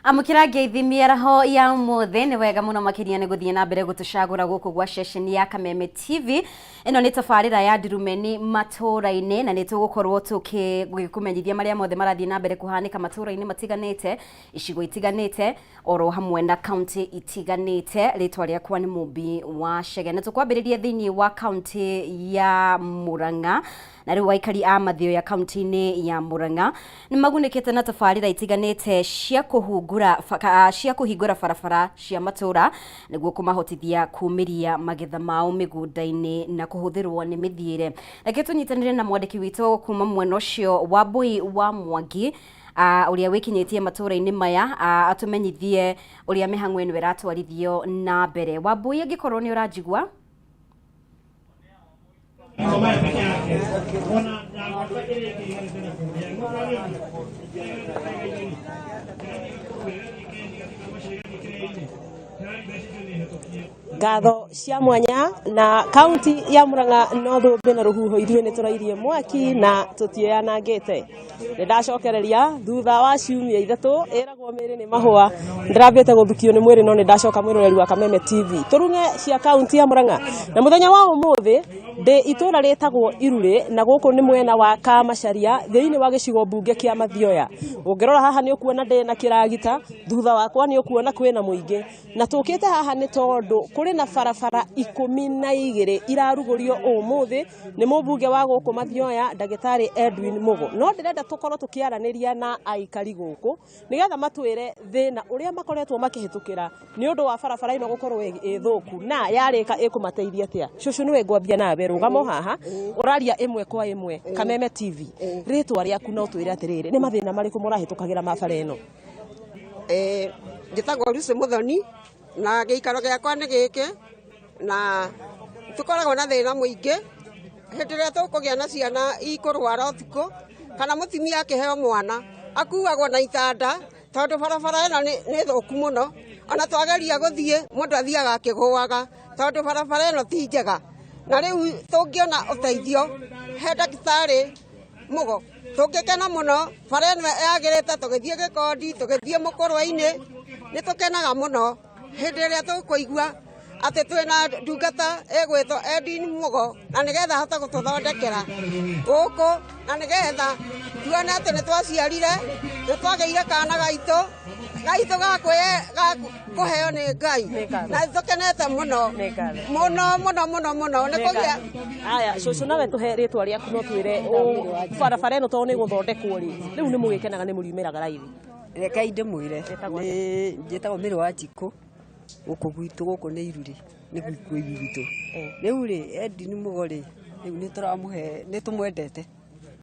Amũkĩra ngeithi mĩaraho ya ũmũthĩ. Nĩ wega mũno makĩria nĩ gũthiĩ na mbere gũtũcagũra gũkũ gwa ceceni ya Kameme TV. Ĩno nĩ tabarĩra ya Ndirumeni matũũra-inĩ, na nĩ tũgũkorwo tũgĩkũmenyithia marĩa mothe marathiĩ na mbere kũhanĩka matũũra-inĩ matiganĩte, icigo itiganĩte, oro hamwe na kaunti itiganĩte. Rĩtwa rĩakwa nĩ Mũmbi wa Chege, na tũkwambĩrĩria thĩinĩ wa kaunti ya Murang'a. Na rĩu aikari a Mathioya kaunti-inĩ ya Murang'a nĩ magunĩkĩte na tabarĩra itiganĩte cia kũhungura cia kũhingũra barabara cia matũũra nĩguo kũmahotithia kumĩria magetha mao mĩgũnda-inĩ na kũhũthĩrwo nĩ mĩthiĩre. Reke tũnyitanĩre na mwandĩki witũ kuma mwena ũcio wa Mbui wa Mwangi, ũrĩa wĩkinyĩtie matũũra-inĩ maya, atũmenyithie ũrĩa mĩhang'o ĩno ĩratwarithio na mbere. Wambui, angĩkorwo nĩ ũranjigua. Ngatho cia mwanya na kaunti ya Murang'a no thũmbĩ na rũhuho, ithuĩ nĩ tũrairie mwaki na tũtiĩyanangĩte. Nĩ ndacokereria thutha wa ciumia 3, ĩragwo mĩrĩ nĩ mahũa. Ndĩrambĩte gũthukio nĩ mwĩrĩ, no nĩ ndacoka. Mwĩroreri wa Kameme TV, tũrung'e cia kaunti ya Murang'a, na mũthenya wa ũmũthĩ ndĩ itũra rĩtagwo Irurĩ, na gũkũ nĩ mwena wa Kamacharia thĩinĩ wa gĩcigo mbunge kĩa Mathioya. Ũngĩrora haha nĩ ũkuona ndĩ na kĩragita, thutha wakwa nĩ ũkuona kwĩna mũingĩ, na tũkĩte haha nĩ tondũ kũrĩ na barabara 12 irarugũrio ũmũthĩ nĩ mũmbunge wa gũkũ Mathioya, ndagĩtarĩ Edwin Mugo. No ndĩrenda tũkorwo tũkĩaranĩria na aikari gũkũ nĩgetha matwĩre thĩna ũrĩa makoretwo makĩhĩtũkĩra nĩ ũndũ wa barabara ĩno gũkorwo ĩ thũku, na yarĩka ĩkũmateithia atĩa. Cũcũ, nĩwe ngwambia nawe, rũgamo haha ũraria ĩmwe kwa ĩmwe Kameme TV. Rĩtwa rĩaku, no twĩre atĩrĩrĩ, nĩ mathĩna marĩkũ mũrahĩtũkagĩra ma bara ĩno? Njĩtagwo Lucy Muthoni na gĩikaro gĩakwa nĩ gĩkĩ, na tũkoragwo na thĩna mũingĩ hĩndĩ ĩrĩa tũkũgĩa na ciana ikũrwara ũtukũ, kana mũtumia akĩheo mwana akuagwo na itanda, tondũ barabara ĩno nĩ thũku mũno. Ona twageria gũthiĩ, mũndũ athiaga akĩgũaga tondũ barabara ĩno ti njega. Na rĩu tũngĩona ũteithio he ndagĩtarĩ Mugo, tũngĩkena mũno. Bara ĩno yagĩrĩte, tũgĩthiĩ Gĩkondi, tũgĩthiĩ Mũkũrwe-inĩ, nĩ tũkenaga mũno hĩndĩ ĩrĩa tũkũigua atĩ twĩna ndungata ĩgwĩtwo Edwin Mugo, na nĩgetha ahote gũtũthondekera gũkũ, na nĩgetha tuone atĩ nĩ twaciarire, nĩ twagĩire kana gaitũ ga kũheo nĩ Ngai, na nĩ tũkenete mũno mũno mũno mũno mũno nĩ kũgĩa. Aya, cũcũ, nawe tũhe rĩtwa rĩaku, no twĩre barabara ĩno tondũ nĩ gũthondekwo rĩ, rĩu nĩ mũgĩkenaga, nĩ mũriumĩraga raithi? Rekei ndĩmwĩre, nĩ njĩtagwo Mĩrũ wa Njikũ. Gũkũ gwitũ gũkũ nĩ Irurĩ, nĩ gwitũ gwitũ. Rĩu rĩ, Edwin Mugo rĩ, rĩu nĩ tũramũhe, nĩ tũmwendete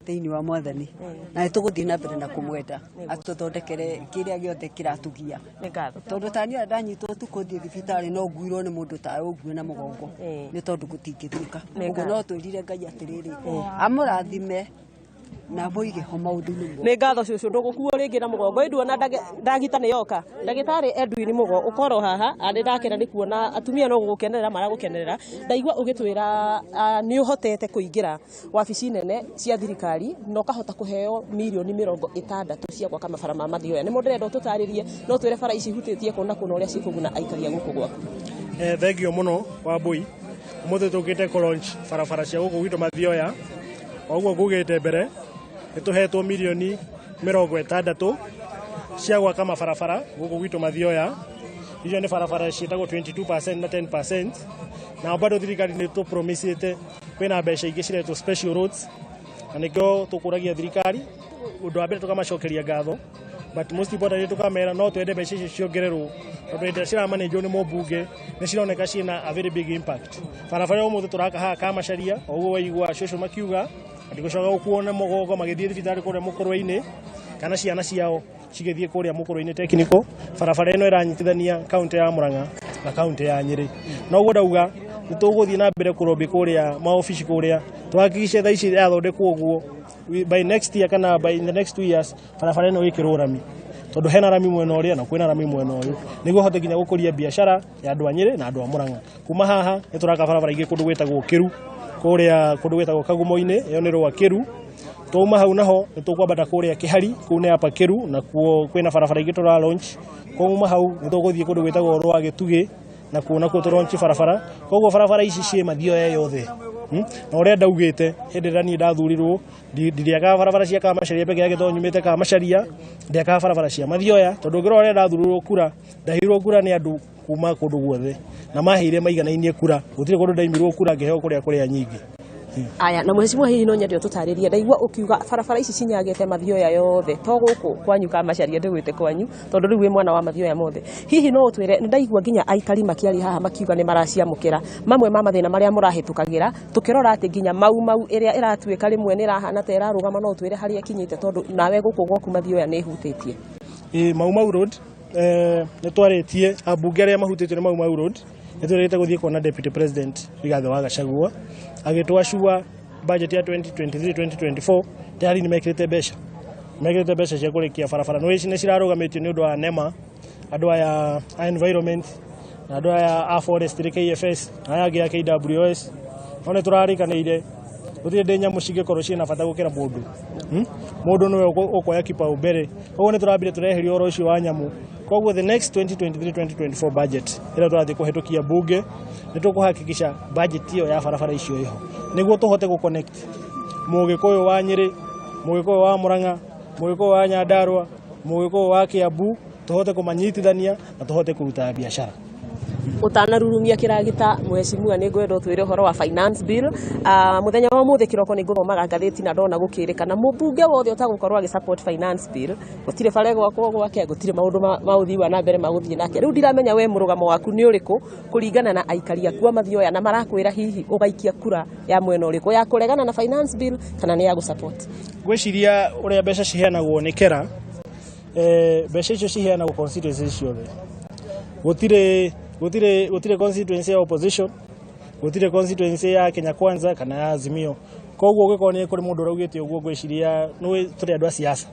thĩinĩ wa Mwathani, na nĩ tũgũthiĩ na mbere na kũmwenda atũthondekere kĩrĩa gĩothe kĩratũgia. Nĩ ngatho. Tondũ ta niĩ ndanyitwo ũtukũ thiĩ thibitarĩ, no nguirwo nĩ mũndũ ta ũguo na mũgongo, nĩ tondũ gũtingĩthiĩka. Ũguo no twĩrire Ngai atĩrĩrĩ, amũrathime na mũige ho maũndũ-inĩ mothe. Nĩ ngatho, cũcũ. Ndũgũkuo rĩngĩ na mũgongo. Ĩ, nduona ndagita nĩ yoka. Ndagĩtarĩ Edwin Mugo, ũkorwo haha nĩ ndakena nĩ kuona atumia no gũgũkenerera maragũkenerera. Ndaigua ũgĩtwĩra nĩ ũhotete kũingĩra wabici nene cia thirikari na ũkahota kũheo mirioni 60 cia gwaka mabara ma Mathioya. Nĩmo ndĩrenda ũtũtarĩrie, no twĩre bara ici ihutĩtie kũ na kũ na ũrĩa cikũguna aikari a gũkũ gwaku. Thengio mũno, Wambui. Ũmũthĩ tũkĩte kũ launch barabara cia gũkũ gwitũ Mathioya. O ũguo ngugĩte mbere, nĩ tũhetwo mirioni 60 cia gwaka mabarabara gũkũ gwitũ Mathioya. Icio nĩ barabara ciĩtagwo 22% na 10%, na bado thirikari nĩ tũpromisĩte kwĩna mbeca ingĩ ciretwo special roads, na nĩkĩo tũkũragia thirikari. Ũndũ wa mbere tũkamacokeria ngatho, but most importantly tũkamera no twende mbeca icio ciongererwo, tondũ hĩndĩ ĩrĩa ciramanĩnjwo nĩ mũmbunge nĩ cironeka ciĩna a very big impact. Barabara ĩrĩa ũmũthĩ tũraka haha Kamacharia, o ũguo waigua cũcũ makiuga matigũcoka gũkuo na mũgongo magĩthiĩ thibitarĩ kũrĩa Mũkũrwe-inĩ, kana ciana ciao cigĩthiĩ kũrĩa Mũkũrwe-inĩ technical. Barabara ĩno ĩranyitithania kaunti ya Murang'a na kaunti ya Nyĩrĩ. Noguo ndauga, nĩ tũgũthiĩ na mbere kũrobĩ kũrĩa maobici kũrĩa tũhakikice thaa ici yathondekwo ũguo, by next year kana by in the next 2 years barabara ĩno ĩkĩrwo rami, tondũ hena rami mwena ũrĩa na kwĩna rami mwena ũyũ, nĩguo hote nginya gũkũria biacara ya andũ a Nyĩrĩ na andũ a Murang'a. Kuma haha nĩ tũraka barabara ingĩ kũndũ gwĩtagwo Kĩru, kũrĩa kũndũ gwĩtagwo Kagumo-inĩ, ĩyo nĩ rwa Kĩru. Twauma hau naho nĩ tũkwambata kũrĩa Kĩhari, kũu nĩ apa Kĩru, na kuo kwĩna barabara ingĩ tũra launch. Kwauma hau nĩ tũgũthiĩ kũndũ gwĩtagwo Rwa Gĩtugĩ, na kuo nakuo tũ launch barabara. Koguo barabara ici ciĩ Mathioya yothe. Na ũrĩa ndaugĩte hĩndĩ ĩrĩa niĩ ndathurirwo, ndirĩakaga barabara cia Kamacharia peke yake tondũ nyumĩte Kamacharia, ndĩakaga barabara cia Mathioya, tondũ ũngĩrora ũrĩa ndathurirwo kura, ndaheirwo kura nĩ andũ kuma kũndũ guothe, na maheire maiganainie kura, gũtirĩ kũndũ ndaimirwo kura ngĩheo kũrĩa kũrĩa nyingĩ. Aya, na mheshimiwa, hihi no nyende ũtũtarĩrie, ndaigua ũkiuga barabara ici cinyagĩte Mathioya yothe, to gũkũ kwanyu Kamacharia, ndĩgwĩte kwanyu tondũ rĩu wĩ mwana wa Mathioya mothe. Hihi no ũtwĩre, nĩ ndaigua nginya aikari makĩaria haha makiuga nĩ maraciamũkĩra mamwe ma mathĩna marĩa mũrahĩtũkagĩra, tũkĩrora atĩ nginya Mau Mau ĩrĩa ĩratuĩka rĩmwe nĩ ĩrahana ta ĩrarũgama, no ũtwĩre harĩa ĩkinyĩte tondũ nawe gũkũ gwaku Mathioya nĩ ĩhutĩtie? Ĩ Mau Mau Road, nĩ twarĩtie ambunge arĩa mahutĩtio nĩ Mau Mau Road, nĩ tũrĩte gũthiĩ kuona Deputy President Rigathĩ wa Gachagua, agĩtwacua budget ya 2023 2024 tayari nĩ mekĩrĩte mbeca, mekĩrĩte mbeca cia kũrĩkia barabara. Nĩ ici nĩ cirarũgamĩtio nĩ ũndũ wa NEMA, andũ aya a environment na andũ aya a forestry KFS na aya angĩ a KWS, no nĩ tũrarĩkanĩire gũtirĩ ndĩ nyamũ cingĩkorwo ciĩna bata gũkĩra mũndũ. Mũndũ nĩwe ũkuoya kipaumbele, koguo nĩ tũrambire tũreheria ũhoro ũcio wa nyamũ. Koguo the next 2023-2024 budget ĩrĩa tũrathiĩ kũhetũkia bunge, nĩ tũkũhakikisha budget ĩyo ya barabara icio ĩho, nĩguo tũhote gũ-connect Mũgĩkũyũ wa Nyĩrĩ, Mũgĩkũyũ wa Mũrang'a, Mũgĩkũyũ wa Nyandarũa, Mũgĩkũyũ wa Kiambu, tũhote kũmanyitithania na tũhote kũruta biacara. Ũtanarurumia kĩragita, mheshimiwa, nĩ ngwenda ũtwĩre ũhoro wa finance bill. Mũthenya wa ũmũthĩ kĩroko nĩ ngũthomaga ngathĩti na ndona gũkĩrĩkana mũmbunge wothe ũtagũkorwo agĩ support finance bill, gũtirĩ bara ĩgwakwo gwake, gũtirĩ maũndũ ma ũthii wa na mbere magũthiĩ nake. Rĩu ndiramenya we mũrũgamo waku nĩ ũrĩkũ kũringana na aikari aku a Mathioya, na marakwĩra hihi ũgaikia kura ya mwena ũrĩkũ, ya kũregana na finance bill kana nĩ ya gũ-support? Ngwĩciria ũrĩa mbeca ciheanagwo nĩ KERA, mbeca icio ciheanagwo constituency ciothe, gũtirĩ constituency ya opposition, gũtirĩ constituency ya Kenya Kwanza kana ya Azimio. Koguo ũngĩkorwo nĩ kũrĩ mũndũ ũraugĩte ũguo, ngwĩciria nĩ tũrĩ andũ a siasa,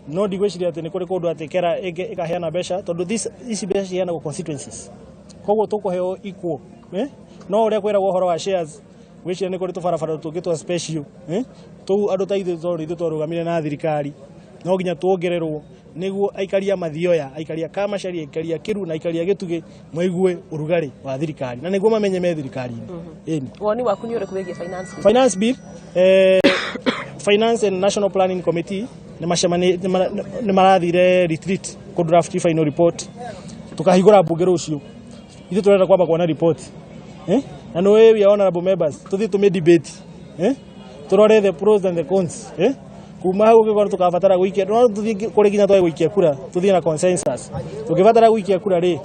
No ndigwĩciria atĩ nĩ kũrĩ kũndũ atĩ KERA ĩkaheana mbeca, tondũ ici mbeca ciheanagwo constituencies, koguo tũkũheo equal, eh? No ũrĩa kwĩragwo ũhoro wa shares, ngwĩciria nĩ kũrĩ tũbarabara tũngĩ twa special, eh? Tũu andũ ta ithuĩ, tondũ ithuĩ twarũgamire na thirikari, no nginya tuongererwo nĩguo aikari a Mathioya, aikari a Kamacharia, aikari a Kĩru na aikari a Gĩtugĩ maigue ũrugarĩ wa thirikari na nĩguo mamenye me thirikari-inĩ. Ĩni. Woni waku nĩ ũrĩkũ wĩgiĩ finance bill? Finance bill, Finance and National Planning Committee nĩ marathire retreat kũ draft final report, tukahingũra mbunge rũciũ. Ithuĩ tũrenda kwamba kuona report, eh? Na nĩ we are honorable members, tũthiĩ tũmĩ debate, eh? Tũrore the pros and the cons, eh? Kuma hau ũngĩkorwo tũkabatara gũikia, no tũthiĩ kũrĩ nginya twage gũikia kura, tũthiĩ na consensus. Tũngĩbatara gũikia kura rĩ,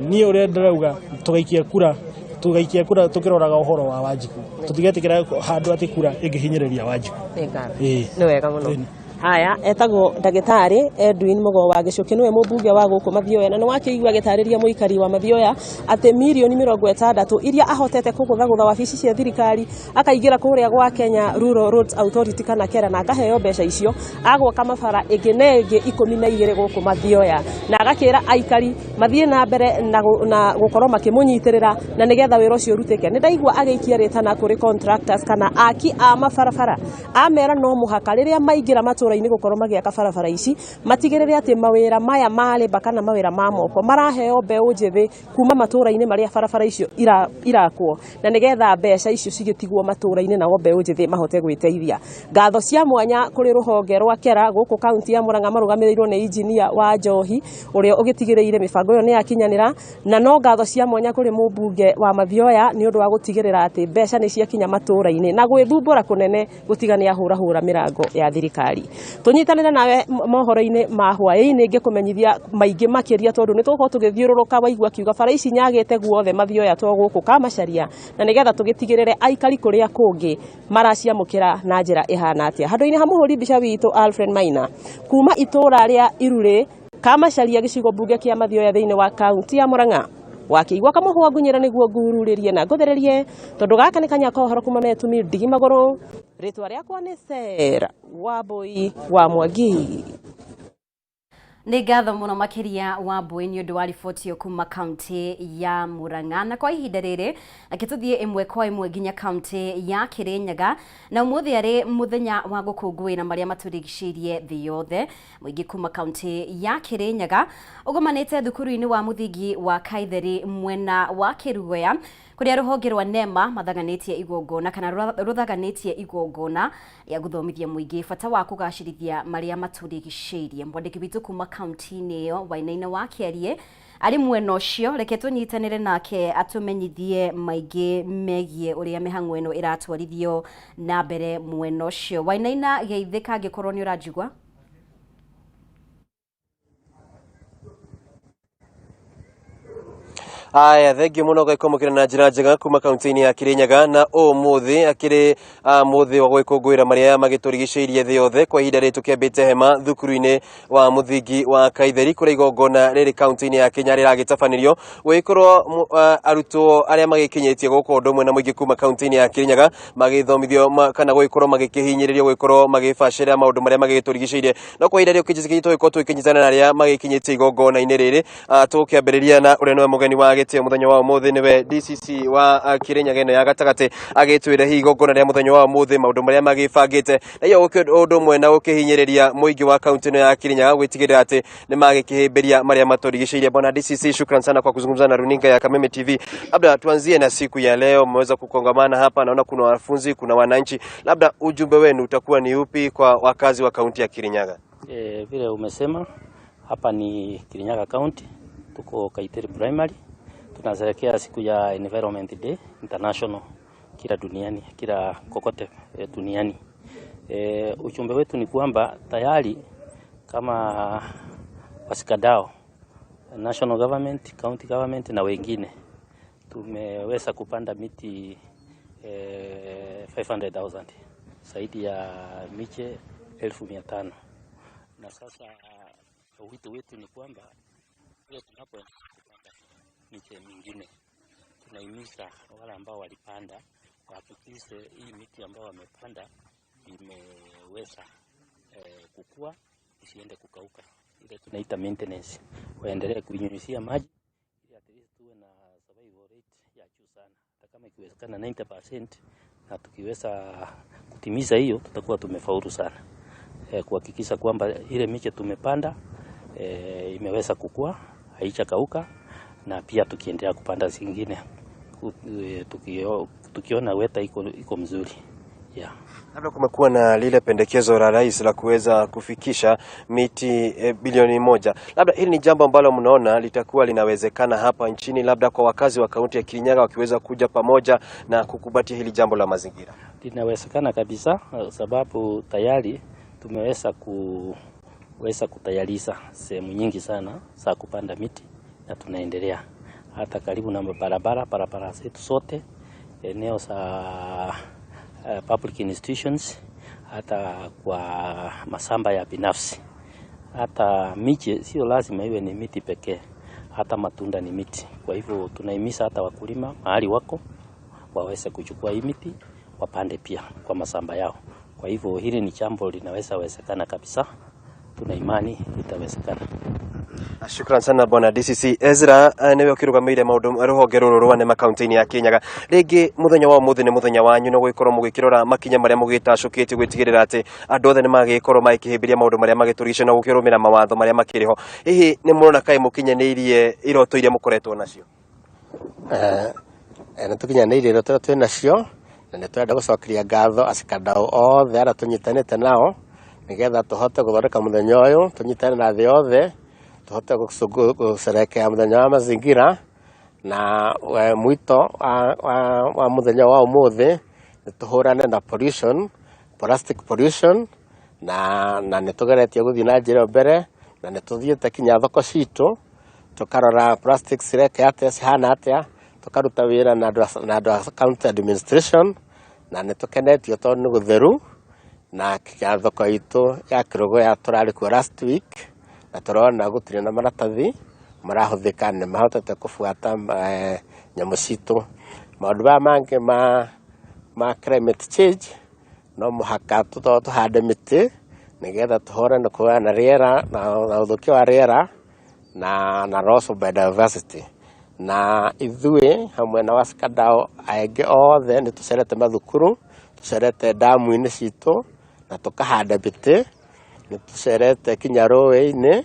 niĩ ũrĩa ndĩrauga, tũgaikia kura tũkĩroraga ũhoro wa Wanjikũ, tũtigetĩkĩra handũ atĩ kura ĩngĩhinyĩrĩria Wanjikũ. Nĩ ngatho. Ĩĩ. Nĩ wega mũno. Ĩni. Haya, etagwo ndagĩtarĩ Edwin Mũgo wa Gĩcũkĩ, nĩwe mũmbunge wa gũkũ Mathioya, na nĩ wakĩigua agĩtarĩria mũikari wa Mathioya atĩ mirioni 60 iria ahotete kũgũthagũtha wabici cia thirikari, akaingĩra kũrĩa gwa Kenya Rural Roads Authority kana KERA, na akaheo mbeca icio agwaka mabara ĩngĩ na ĩngĩ 12 gũkũ Mathioya, na agakĩra aikari mathiĩ na mbere na gũkorwo makĩmũnyitĩrĩra na nĩgetha wĩra ũcio ũrutĩke. Nĩ ndaigua agĩikia rĩtana kũrĩ contractors kana aki a mabarabara, amera no mũhaka rĩrĩa maingĩra matũra-inĩ gũkorwo magĩaka barabara ici, matigĩrĩre atĩ mawĩra maya ma labour kana mawĩra ma moko maraheo mbeũ njĩthĩ kuma matũra-inĩ marĩa barabara icio irakwo, na nĩgetha mbeca icio cigĩtigwo matũra-inĩ nao mbeũ njĩthĩ mahote gwĩteithia. Ngatho cia mwanya kũrĩ rũhonge rwa KERA gũkũ kaunti ya Murang'a marũgamĩrĩirwo nĩ injinia wa Njohi ũrĩa ũgĩtigĩrĩire mĩbango ĩyo nĩ yakinyanĩra, na no ngatho cia mwanya kũrĩ mũmbunge wa Mathioya nĩ ũndũ wa gũtigĩrĩra atĩ mbeca nĩ ciakinya matũra-inĩ na gwĩthumbũra kũnene gũtiga nĩ ahũrahũra mĩrango ya thirikari. Tũnyitanĩre nawe mohoro-inĩ ma hwaĩ-inĩ ngĩkũmenyithia maingĩ makĩria, tondũ nĩ tũgũkorwo tũgĩthiũrũrũka. Waigua akiuga bara ici nyagĩte guothe Mathioya to gũkũ Kamacharia, na nĩgetha tũgĩtigĩrĩre aikari kũrĩa kũngĩ maraciamũkĩra na njĩra ĩhana atĩa. Handũ-inĩ ha mũhũri mbica witũ Alfred Maina, kuma itũra rĩa Irurĩ, Kamacharia, gĩcigo mbunge kĩa Mathioya thĩinĩ wa kaunti ya Murang'a, wakĩigua kamũhwa ngunyĩra nĩguo ngururĩrie na ngũthererie, tondũ gaka nĩ kanya ka ũhoro kuma metumi ndigi magũrũ. Rĩtwa rĩakwa nĩ Sarah Wambui wa Mwangi. Nĩ ngatho mũno makĩria wa Mbui nĩ ũndũ wa riboti ĩyo kuma kaunti ya Murang'a. Na kwa ihinda rĩrĩ reke tũthiĩ ĩmwe kwa ĩmwe nginya kaunti ya Kirinyaga, na ũmũthĩ arĩ mũthenya wa gũkũngũĩra marĩa matũrigicĩirie thĩ yothe. Mũingĩ kuma kaunti ya Kirinyaga ũgomanĩte thukuru-inĩ wa mũthingi wa Kaitheri mwena wa Kĩrugoya, kũrĩa rũhonge rwa NEMA mathaganĩtie igongona kana rũthaganĩtie igongona rĩa gũthomithia mũingĩ bata wa kũgacĩrithia marĩa matũrigicĩirie. Mwandĩki witũ kuma kaunti-inĩ ĩyo Wainaina wa Kĩarie arĩ mwena ũcio, reke tũnyitanĩre nake atũmenyithie maingĩ megiĩ ũrĩa mĩhang'o ĩno ĩratwarithio na mbere mwena ũcio. Wainaina, geithĩka angĩkorwo nĩ ũranjigua. Aya, thengiũ mũno gaikomũkĩra na njĩra njega kuma kaunti-inĩ ya Kirinyaga, na ũmũthĩ akĩrĩ mũthĩ wa gwĩkũngũĩra marĩa magĩtũrigicĩirie thĩ yothe. Kwa ihinda rĩrĩ tũkĩambĩte hema thukuru-inĩ wa mũthingi wa Kaitheri, kũrĩa igongona rĩrĩ kaunti-inĩ ya Kenya rĩragĩtabanĩrio gũgĩkorwo arutwo arĩa magĩkinyĩtie gũkũ ũndũ ũmwe na mũingĩ kuma kaunti-inĩ ya Kirinyaga magĩthomithio kana gũgĩkorwo magĩkĩhinyĩrĩrio gũgĩkorwo magĩbacĩrĩra maũndũ marĩa magĩtũrigicĩirie. No kwa ihinda rĩrĩ ũkĩnjĩtĩkĩrie tũgĩkorwo tũgĩkĩnyitana na arĩa magĩkinyĩtie igongona-inĩ rĩrĩ, tũgũkĩambĩrĩria na ũrĩa nĩwe mũgeni wa gĩtĩo mũthenya wa ũmũthĩ, nĩwe DCC wa Kirinyaga ĩno ya gatagatĩ, agĩtwĩre hihi igongona rĩa mũthenya wa ũmũthĩ maũndũ marĩa magĩbangĩte, na iyo ũndũ ũmwe na gũkĩhinyĩrĩria mũingĩ wa kaunti ĩno ya Kirinyaga gwĩtigĩrĩra atĩ nĩ magĩkĩhĩmbĩria marĩa matũrigicĩirie. Bwana DCC, shukran sana kwa kuzungumza na runinga ya Kameme TV. Labda tuanzie na siku ya leo, mmeweza kukongamana hapa, naona kuna wanafunzi, kuna wananchi, labda ujumbe wenu utakuwa ni upi kwa wakazi wa kaunti ya Kirinyaga? Vile umesema hapa ni Kirinyaga County, tuko Kaitheri Primary, tunasherehekea siku ya Environment Day International kila duniani, kila kokote duniani. Ujumbe wetu ni kwamba tayari kama washikadau, national government, county government na wengine, tumeweza kupanda miti 500,000, zaidi ya miche 500,000. Na sasa wito wetu ni kwamba ile tunapoenda kupanda miche mingine, tunahimiza wale ambao walipanda wahakikishe hii miti ambao wamepanda imeweza kukua, isiende kukauka. Ile tunaita maintenance, waendelee kuinyunyizia maji ili at least tuwe na survival rate ya juu sana, hata kama ikiwezekana 90%, na tukiweza kutimiza hiyo tutakuwa tumefaulu sana kuhakikisha kwamba ile miche tumepanda imeweza kukua, haijakauka, na pia tukiendelea kupanda zingine tukiona weta iko mzuri. Yeah. Labda kumekuwa na lile pendekezo la rais la kuweza kufikisha miti bilioni 1. Labda hili ni jambo ambalo mnaona litakuwa linawezekana hapa nchini, labda kwa wakazi wa kaunti ya Kirinyaga wakiweza kuja pamoja na kukubatia hili jambo la mazingira? Linawezekana kabisa, sababu tayari tumeweza kutayarisha sehemu nyingi sana za kupanda miti, na tunaendelea hata karibu na barabara zetu zote, eneo za public institutions, hata kwa masamba ya binafsi. Hata miche sio lazima iwe ni miti pekee, hata matunda ni miti. Kwa hivyo tunahimiza hata wakulima mahali wako waweze kuchukua hii miti wapande pia kwa masamba yao. Kwa hivyo hili ni jambo linaweza wezekana kabisa, tuna imani litawezekana. Shukran sana bwana DCC Ezra, niwe ũkĩrũgamĩrĩire maũndũ rũhonge rũrũ rwa NEMA kaunti-inĩ ya Kirinyaga. Rĩngĩ mũthenya wa ũmũthĩ nĩ mũthenya wanyu na gũgĩkorwo mũgĩkĩrora makinya marĩa mũgĩtacũkĩtie gwĩtigĩrĩra atĩ andũ othe nĩ magĩkorwo magĩkĩhĩmbĩria maũndũ marĩa magĩtũrigicĩirie na gũkĩrũmĩrĩra mawatho marĩa makĩrĩ ho. Hihi nĩ mũrona kaĩ mũkinyanĩirie iroto iria mũkoretwo nacio? Nĩ tũkinyanĩirie iroto iria twĩ nacio, na nĩ tũrenda gũcokeria ngatho acikandau othe arĩa tũnyitanĩte nao nĩgetha tũhote gũthondeka mũthenya ũyũ, tũnyitane na thĩ yothe, tũhote gũcerehekea mũthenya wa mazingira. Na mwito wa mũthenya wa ũmũthĩ nĩ tũhũrane na pollution, plastic pollution, na nĩ tũgeretie gũthiĩ na njĩra ĩyo mbere, na nĩ tũthiĩte kinya thoko citũ tũkarora plastics cireka atĩa, cihana atĩa, tũkaruta wĩra na andũ a county administration, na nĩ tũkenetio tondũ nĩ gũtheru, na kinya thoko itũ ya Kĩrũgũya tũrarĩ kuo last week, na tũrona gũtirĩ na maratathi marahũthĩka, nĩ mahotete kũbuata nyamũ citũ. Maũndũ maya mangĩ ma climate change, no mũhaka tũhande mĩtĩ Nĩgetha tũhũrane kũhũrana na rĩera na ũthũkia wa rĩera na loss of biodiversity. Na ithuĩ hamwe na washikadau aingĩ othe nĩ tũcerete mathukuru, tũcerete ndamu-inĩ citũ na tũkahanda mĩtĩ, nĩ tũcerete kinya rũĩ-inĩ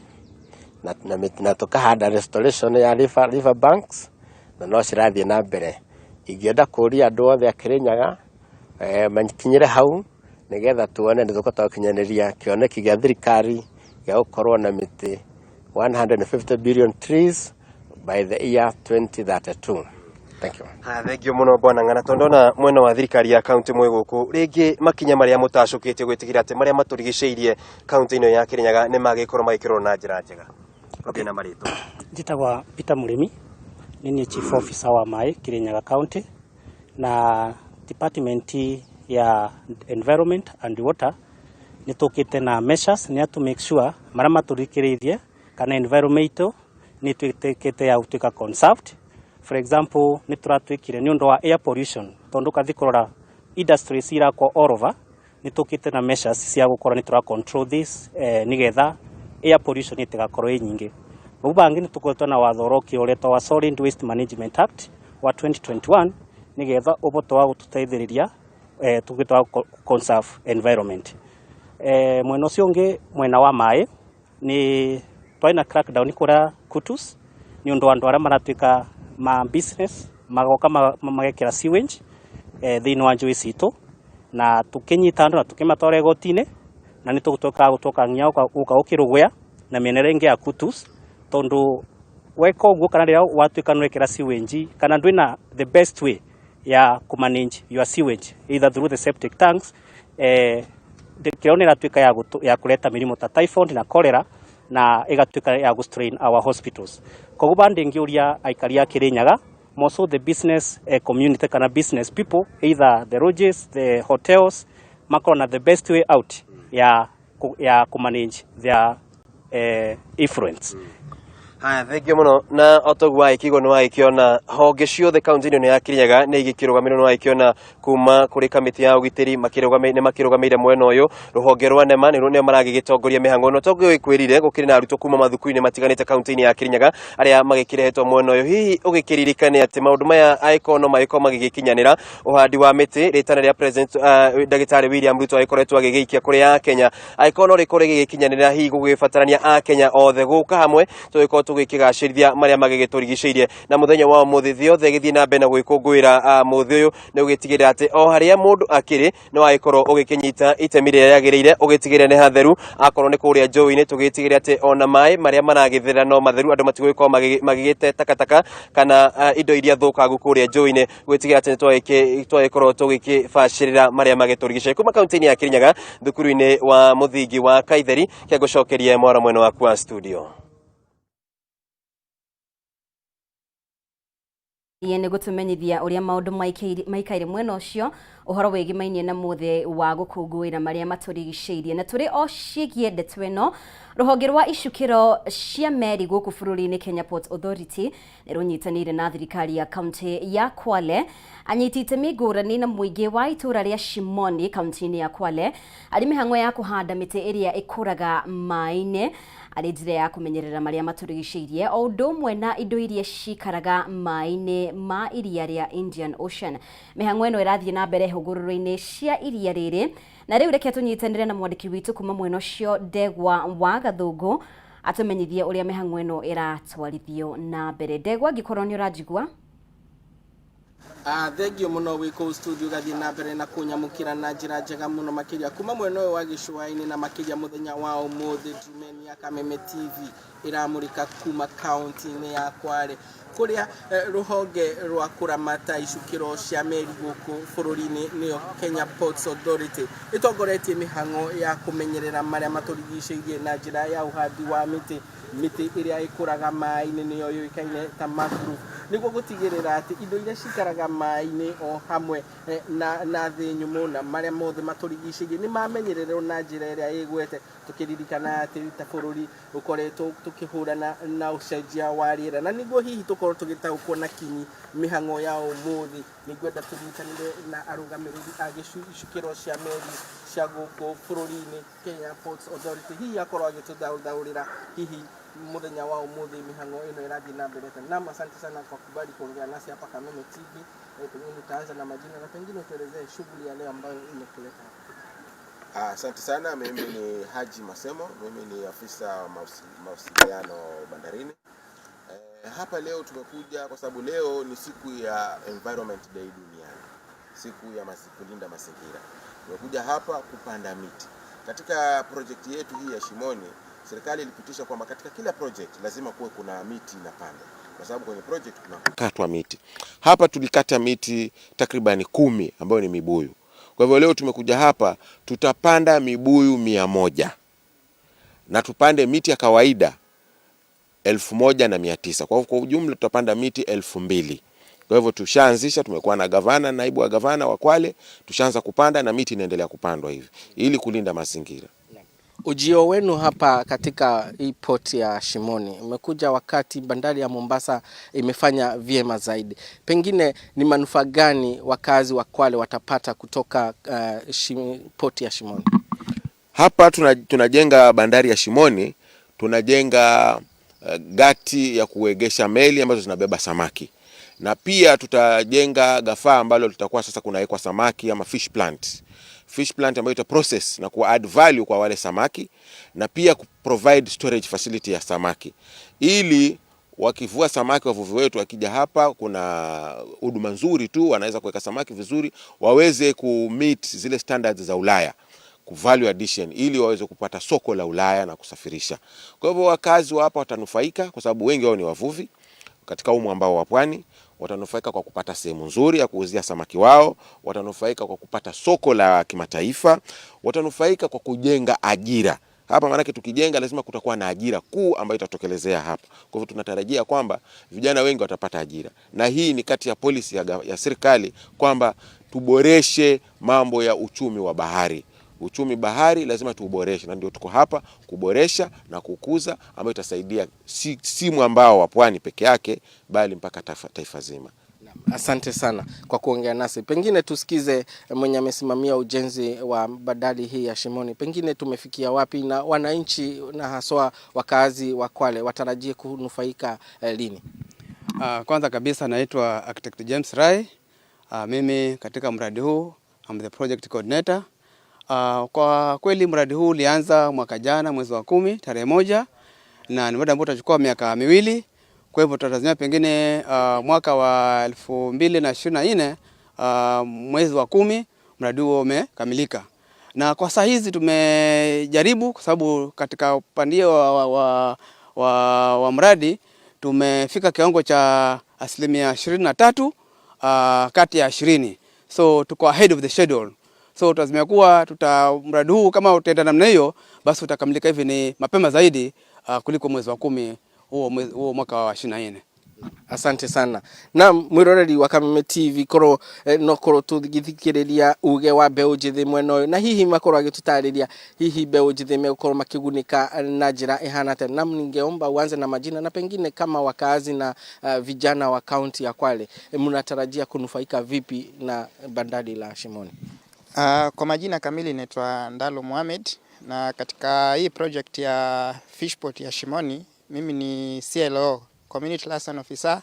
na tũkahanda restoration ya river banks na no cirathiĩ na mbere. Ingĩenda kũria andũ othe a Kĩrĩnyaga makinyĩre hau nĩgetha tuone nĩ tũkũhota gũkinyanĩria kĩoneki gĩa thirikari gĩa gũkorwo na mĩtĩ 150 billion trees by the year 2032. Thank you. Haya, thengio mũno bwana Ng'ana, tondũ ndona mwena wa thirikari ya kaunti mwĩ gũkũ rĩngĩ makinya marĩa mũtacũkĩtie gwĩtigĩra atĩ marĩa matũrigicĩirie kaunti ĩno ya Kĩrĩnyaga nĩ magĩkorwo magĩkĩrwo na njĩra njega. Okay, na marĩtwa. Njĩtagwa Peter Mũrĩmi, nĩ niĩ chief officer wa maĩ Kirinyaga County, na department ya environment and water nĩ tũkĩte na measures nĩ to make sure marĩa matũrigicĩirie kana environment itũ nĩ ĩtuĩkĩte ya gũtuĩka conserved. For example, nĩ tũratuĩkire nĩ ũndũ wa air pollution, tondũ ũkathi kũrora industries irakwo all over, nĩ tũkĩte na measures cia gũkorwo nĩ tũra control this nĩgetha air pollution ĩtigakorwo ĩ nyingĩ. Rĩu bangĩ nĩ tũkoretwo na watho ũrokire ũretwo wa Solid Waste Management Act wa 2021, nĩgetha ũboto wa gũtũteithĩrĩria tũgĩtwa conserve environment. Mwena ũcio ũngĩ, mwena wa maĩ, nĩ twarĩ na crackdown kũrĩa Kutus nĩ ũndũ wa andũ arĩa maratuĩka ma business magoka magekĩra sewage thĩinĩ wa njũĩ citũ, na tũkĩnyita andũ na tũkĩmatwara igoti-inĩ, na nĩ tũgũtuĩka gũtuĩka nginya gũka gũkĩrũgũya na mĩena ĩrĩa ĩngĩ ya Kutus, tondũ weka ũguo kana rĩrĩa watuĩka nĩwekĩra sewage kana ndwĩna the best way ya kũmanage your sewage either through the septic tanks, kĩrĩa nĩ ĩratuĩka ya kũreta mĩrimũ ta typhoid na cholera na ĩgatuĩka ya gũ strain our hospitals. Koguo bado ingĩũria aikari a Kirinyaga, more so the business community kana business people, either the lodges, the hotels, makorwo na the best way out ya kũmanage their effluents. Haya, thengio mũno. Na o toguo wagĩkĩigua, nĩ wagĩkĩona honge ciothe kaunti-inĩ ĩno ya Kirinyaga nĩ igĩkĩrũgamĩrwo. Nĩ wagĩkĩona kuma kũrĩ kamĩtĩ ya ũgitĩri nĩ makĩrũgamĩire mwena ũyũ, rũhonge rwa NEMA nĩo maragĩgĩtongoria mĩhang'o ĩno. Toguo gĩkwĩrire gũkĩrĩ na arutwo kuma mathukuru-inĩ matiganĩte kaunti-inĩ ya Kirinyaga arĩa magĩkĩrehetwo mwena ũyũ. Hihi ũgĩkĩririkane atĩ maũndũ maya angĩkorwo no magĩkorwo magĩgĩkinyanĩra, ũhandi wa mĩtĩ, rĩtana rĩa President ndagĩtarĩ William Ruto agĩkoretwo agĩgĩikia kũrĩ a Kenya, angĩkorwo no rĩkorwo rĩgĩgĩkinyanĩra, hihi gũgĩbatarania a Kenya othe gũka hamwe tũgĩkorwo tũgĩkĩgacĩrithia marĩa magĩgĩtũrigicĩirie. Na mũthenya wa ũmũthĩ thĩ yothe ĩgĩthiĩ na mbere na gwĩkũngũĩra mũthĩ ũyũ, nĩ ũgĩtigĩrĩra atĩ o harĩa mũndũ akĩrĩ nĩ wagĩkorwo ũgĩkĩnyita itemi rĩrĩa rĩagĩrĩire, ũgĩtigĩrĩra nĩ hatheru. Akorwo nĩ kũrĩa njũĩ-inĩ, tũgĩtigĩrĩra atĩ ona maĩ marĩa maragĩtherera no matheru, andũ matigũgĩkorwo magĩgĩte takataka kana indo iria thũkangu kũrĩa njũĩ-inĩ, gwĩtigĩra atĩ nĩ twagĩkorwo tũgĩkĩbacĩrĩra marĩa magĩtũrigicĩirie. Kuma kaunti-inĩ ya Kirinyaga, thukuru-inĩ wa mũthingi wa Kaitheri, kĩa mwaro mwena waku wa studio. Iye nĩ gũtũmenyithia ũrĩa maũndũ maikaire mwena ũcio, ũhoro wĩgĩmainie na mũthĩ wa gũkũngũĩra marĩa matũrigicĩirie. Na tũrĩ o ciĩgiĩ ndeto ĩno, rũhonge rwa icukĩro cia meri gũkũ bũrũri-inĩ, Kenya Ports Authority, nĩ rũnyitanĩire na thirikari ya kaunti ya Kwale, anyiti itemi ngũrani na mũingĩ wa itũũra rĩa Shimoni kaunti-inĩ ya Kwale, arĩ mĩhang'o ya kũhanda mĩtĩ ĩrĩa ĩkũraga maĩ-inĩ arĩ njĩra ya kũmenyerera marĩa matũrigicĩirie o ũndũ ũmwe na indo iria cikaraga maĩ-inĩ ma iria rĩa Indian Ocean. Mĩhang'o ĩno ĩrathiĩ na mbere hũgũrũrũ-inĩ cia iria rĩrĩ, na rĩu reke tũnyitanĩre na mwandĩki witũ kuma mwena ũcio, Ndegwa wa Gathũngũ, atũmenyithie ũrĩa mĩhang'o ĩno ĩratwarithio na mbere. Ndegwa, angĩkorwo nĩ ũranjigua. Thengio mũno wĩ kũu studio, gathiĩ na mbere na kũnyamũkĩra na njĩra njega mũno makĩria kuma mwena ũyũ wa gĩcũa-inĩ, na makĩria mũthenya wa ũmũthĩ Ndumeni ya Kameme TV ĩramũrĩka kuma kaunti-inĩ ya Kwale, kũrĩa rũhonge rwa kũramata icukĩro cia meri gũkũ bũrũri-inĩ, nĩyo Kenya Ports Authority, ĩtongoretie mĩhang'o ya kũmenyerera marĩa matũrigicĩirie na njĩra ya ũhandi wa mĩtĩ, mĩtĩ ĩrĩa ĩkũraga maĩ-inĩ, nĩyo yũĩkaine ta mangrove. Nĩguo gũtigĩrĩra atĩ indo iria cikaraga maĩ-inĩ o hamwe na thĩ nyũmũ na marĩa mothe matũrigicĩirie nĩ mamenyererwo na njĩra ĩrĩa ĩgwete, tũkĩririkana atĩ ta bũrũri ũkoretwo tũkĩhũrana na ũcenjia wa rĩera. Na nĩguo hihi tũkorwo tũgĩtaũkwo na kinyi mĩhang'o ya ũmũthĩ, nĩngwenda tũnyitanĩre na arũgamĩrĩri a icukĩro cia meri cia gũkũ bũrũri-inĩ, Kenya Ports Authority, hihi akorwo agĩtũthaũrĩra hihi mũthenya wa ũmũthĩ mĩhang'o ĩno ĩrathiĩ na mbere atĩa. Naam, asante sana kwa kubali kuongea nasi hapa Kameme TV. Pengine utaanza na majina na pengine utuelezee shughuli ya leo ambayo imekuleta hapa. Asante sana. Mimi ni Haji Masemo, mimi ni afisa wa mawasiliano bandarini. Hapa leo tumekuja kwa sababu leo ni siku ya Environment Day duniani, siku ya kulinda mazingira. Tumekuja hapa kupanda miti. Katika project yetu hii ya Shimoni, serikali ilipitisha kwamba katika kila project lazima kuwe kuna miti inapandwa, kwa sababu kwenye project kuna kukatwa miti. Hapa tulikata miti takribani 10 ambayo ni mibuyu. Kwa hivyo leo tumekuja hapa, tutapanda mibuyu 100 na tupande miti ya kawaida 1900. Kwa hivyo kwa ujumla tutapanda miti 2000. Kwa hivyo tushaanzisha, tumekuwa na gavana, naibu wa gavana wa Kwale, tushaanza kupanda na miti inaendelea kupandwa hivi ili kulinda mazingira. Ujio wenu hapa katika hii port ya Shimoni umekuja wakati bandari ya Mombasa imefanya vyema zaidi. Pengine ni manufaa gani wakazi wa Kwale watapata kutoka port ya Shimoni? Hapa tunajenga bandari ya Shimoni, tunajenga gati ya kuegesha meli ambazo zinabeba samaki, na pia tutajenga gafaa ambalo litakuwa sasa kunawekwa samaki ama fish plant. Fish plant ambayo ita process na ku add value kwa wale samaki na pia ku provide storage facility ya samaki, ili wakivua samaki, wavuvi wetu wakija hapa, kuna huduma nzuri tu, wanaweza kuweka samaki vizuri, waweze ku meet zile standards za Ulaya ku value addition, ili waweze kupata soko la Ulaya na kusafirisha. Kwa hivyo wakazi wa hapa watanufaika kwa sababu wengi wao ni wavuvi katika umu ambao wa pwani, watanufaika kwa kupata sehemu nzuri ya kuuzia samaki wao, watanufaika kwa kupata soko la kimataifa, watanufaika kwa kujenga ajira hapa. Maanake tukijenga lazima kutakuwa na ajira kuu ambayo itatokelezea hapa. Kwa hivyo tunatarajia kwamba vijana wengi watapata ajira, na hii ni kati ya policy ya serikali kwamba tuboreshe mambo ya uchumi wa bahari. Uchumi bahari lazima tuuboreshe, na ndio tuko hapa kuboresha na kukuza, ambayo itasaidia si mwambao wa pwani peke yake, bali mpaka taifa zima. Asante sana kwa kuongea nasi. Pengine tusikize mwenye amesimamia ujenzi wa bandari hii ya Shimoni, pengine tumefikia wapi na wananchi na haswa wakazi wa Kwale watarajie kunufaika lini? Kwanza kabisa naitwa Architect James Rai. Mimi katika mradi huu I'm the project coordinator. Kwa kweli mradi huu ulianza mwaka jana mwezi wa 10 tarehe 1, na ni mradi ambao utachukua miaka 2. Kwa hivyo tutatazamia pengine mwaka wa 2024 mwezi wa 10 mradi huo umekamilika. Na kwa saa hizi tumejaribu, kwa sababu katika upande wa mradi tumefika kiwango cha 23% kati ya 20. So tuko ahead of the schedule. So tutazimia kuwa mradi huu kama utaenda namna hiyo, basi utakamilika hivi ni mapema zaidi kuliko mwezi wa 10 huo mwaka wa 24. Asante sana. Na mwiroreri wa Kameme TV, korwo no korwo tũgĩthikĩrĩria uge wa mbeũ njĩthĩ mwena ũyũ, na hihi makorwo agĩtũtarĩria hihi mbeũ njĩthĩ megũkorwo makĩgunĩka na njĩra ĩhana atĩa. Na ningeomba uanze na majina na pengine kama wakazi na vijana wa kaunti ya Kwale, mnatarajia kunufaika vipi na bandari la Shimoni? Kwa majina kamili naitwa Ndalo Mohamed, na katika hii project ya Fishport ya Shimoni mimi ni CLO, Community Liaison Officer,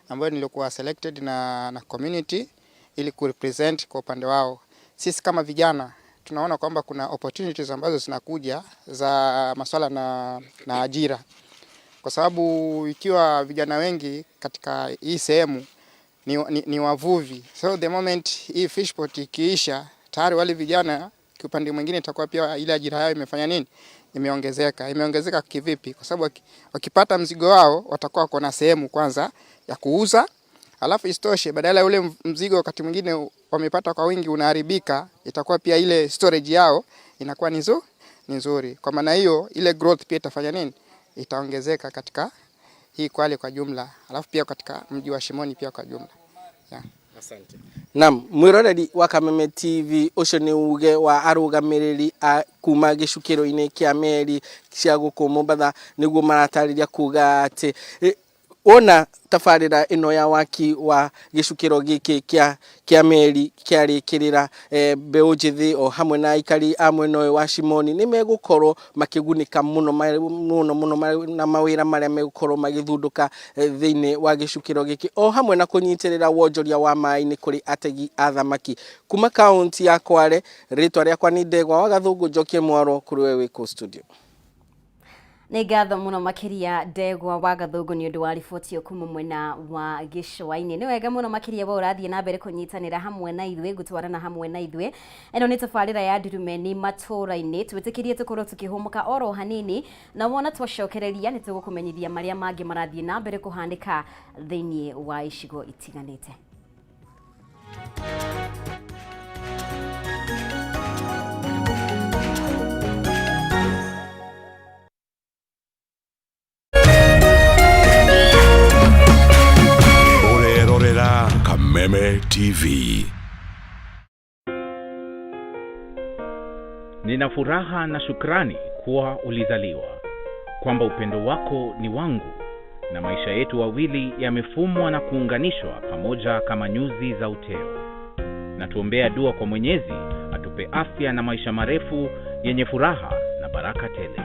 ambayo nilikuwa selected na community ili kurepresent kwa upande wao. Sisi kama vijana tunaona kwamba kuna opportunities ambazo zinakuja za masuala na ajira, kwa sababu ikiwa vijana wengi katika hii sehemu ni wavuvi, so the moment hii fishport ikiisha, tayari wale vijana kiupande mwingine itakuwa pia ile ajira yao imefanya nini? Imeongezeka. Imeongezeka kivipi? Kwa sababu wakipata mzigo wao watakuwa wako na sehemu kwanza ya kuuza, alafu isitoshe badala ya ule mzigo wakati mwingine wamepata kwa wingi unaharibika, itakuwa pia ile storage yao inakuwa ni nzuri. Kwa maana hiyo ile growth pia itafanya nini? Itaongezeka katika hii Kwale kwa jumla, alafu pia katika mji wa Shimoni pia kwa jumla. Yeah. Asante. Naam, mwiroreri wa Kameme TV ucio nĩ uge wa arũgamĩrĩri a kuma gĩcukĩro-inĩ kĩa meri cia gũkũ Mombatha nĩguo maratarĩria kuga atĩ wona tabarĩra ĩno ya waki wa gĩcukĩro gĩkĩ kĩa meri kĩarĩkĩrĩra mbeũ njĩthĩ o hamwe na aikari a mwena ũyũ wa Shimoni nĩ megũkorwo makĩgunĩka mũno mũno mũno na mawĩra marĩa megũkorwo magĩthundũka thĩinĩ wa gĩcukĩro gĩkĩ o hamwe na kũnyitĩrĩra wonjoria wa maĩ-inĩ kũrĩ ategi a thamaki. Kuma kaunti ya Kwale, rĩtwa rĩakwa nĩ Ndegwa wa Gathũngũ, njokie mwaro kũrĩ we wĩ kũu studio. Nĩ ngatho mũno makĩria Ndegwa wa Gathũngũ nĩ ũndũ wa riboti ĩyo kuma mwena wa gĩcũa-inĩ. Nĩ wega mũno makĩria we ũrathiĩ na mbere kũnyitanĩra hamwe na ithuĩ, gũtwarana hamwe na ithuĩ. Ĩno nĩ tabarĩra ya Ndurumeni matũũra-inĩ. Twĩtĩkĩrie tũkorwo tũkĩhũmũka oro hanini, na wona twacokereria nĩ tũgũkũmenyithia marĩa mangĩ marathiĩ na mbere kũhanĩka thĩinĩ wa icigo itiganĩte. Ũrerorera Kameme TV. Nina furaha na shukrani kuwa ulizaliwa, kwamba upendo wako ni wangu na maisha yetu wawili yamefumwa na kuunganishwa pamoja kama nyuzi za uteo. Na tuombea dua kwa Mwenyezi atupe afya na maisha marefu yenye furaha na baraka tele.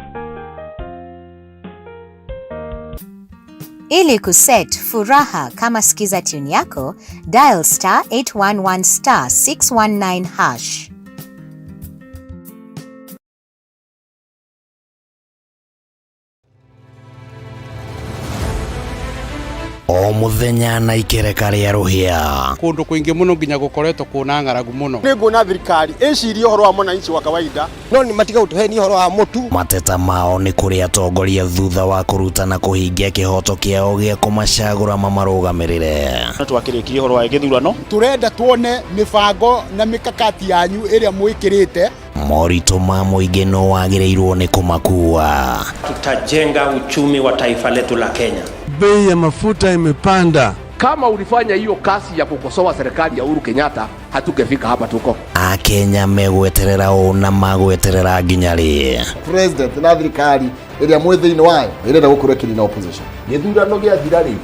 Ili kuset furaha kama skiza tune yako, dial star 811 star 619 hash. O muthenya na ikereka rĩa rũhĩa. Kũndũ kũingĩ mũno nginya gũkoretwo kwĩna ng'aragu mũno. Nĩ nguona thirikari ĩcirie ũhoro wa mwananchi wa kawaida no nĩ matiga gũtũhenia ũhoro wa mũtu. Mateta mao nĩ kũrĩ atongoria thutha wa kũruta na kũhingia kĩhoto kĩao gĩa kũmacagũra mamarũgamĩrĩre. Twakĩrĩkirie ũhoro wa gĩthurano. Tũrenda tuone mĩbango na mikakati yanyu ĩrĩa mwĩkĩrĩte. Moritũ ma mũingĩ no wagĩrĩirwo nĩ kũmakua. Tutajenga uchumi wa taifa letu la Kenya. Bei ya mafuta imepanda. Kama ulifanya hiyo kazi ya kukosoa serikali ya Uhuru Kenyatta, hatungefika hapa tuko. Akenya megweterera ũ na magweterera nginya rĩ? President na thirikari ĩrĩa mwĩ thĩinĩ wayo ĩrenda gũkorwo ĩkĩnina opposition. Gĩthurano gĩathira rĩ,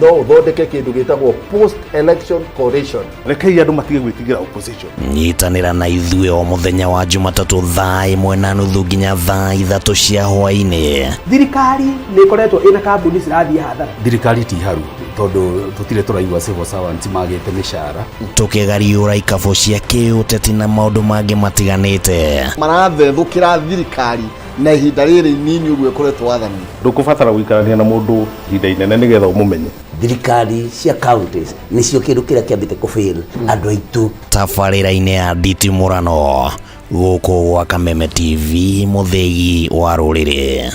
no ũthondeke kĩndũ gĩtagwo post election coalition. Rekei andũ matige gwĩtigĩra opposition. Nyitanĩra na ithuĩ o mũthenya wa Jumatatũ thaa 1:30 nginya thaa 3 cia hwaĩ-inĩ. Thirikari nĩ ĩkoretwo ĩna kambuni cirathiĩ hathara. Thirikari ti haru tondũ tũtirĩ tũraigua civil servants magĩte mĩcara. Tũkĩgariũra ikabũ cia kĩũteti na maũndũ mangĩ matiganĩte. Marathethũkĩra thirikari na ihinda rĩrĩ inini ũguo ĩkoretwo wathani. Ndũkũbatara gũikarania na mũndũ ihinda inene nĩgetha ũmũmenye. Thirikari cia counties nĩcio kĩndũ kĩrĩa kĩambĩte kũfail andũ aitũ. Tabarĩra-inĩ ya nditimũrano gũkũ gwa Kameme TV, mũthĩgi wa rũrĩrĩ.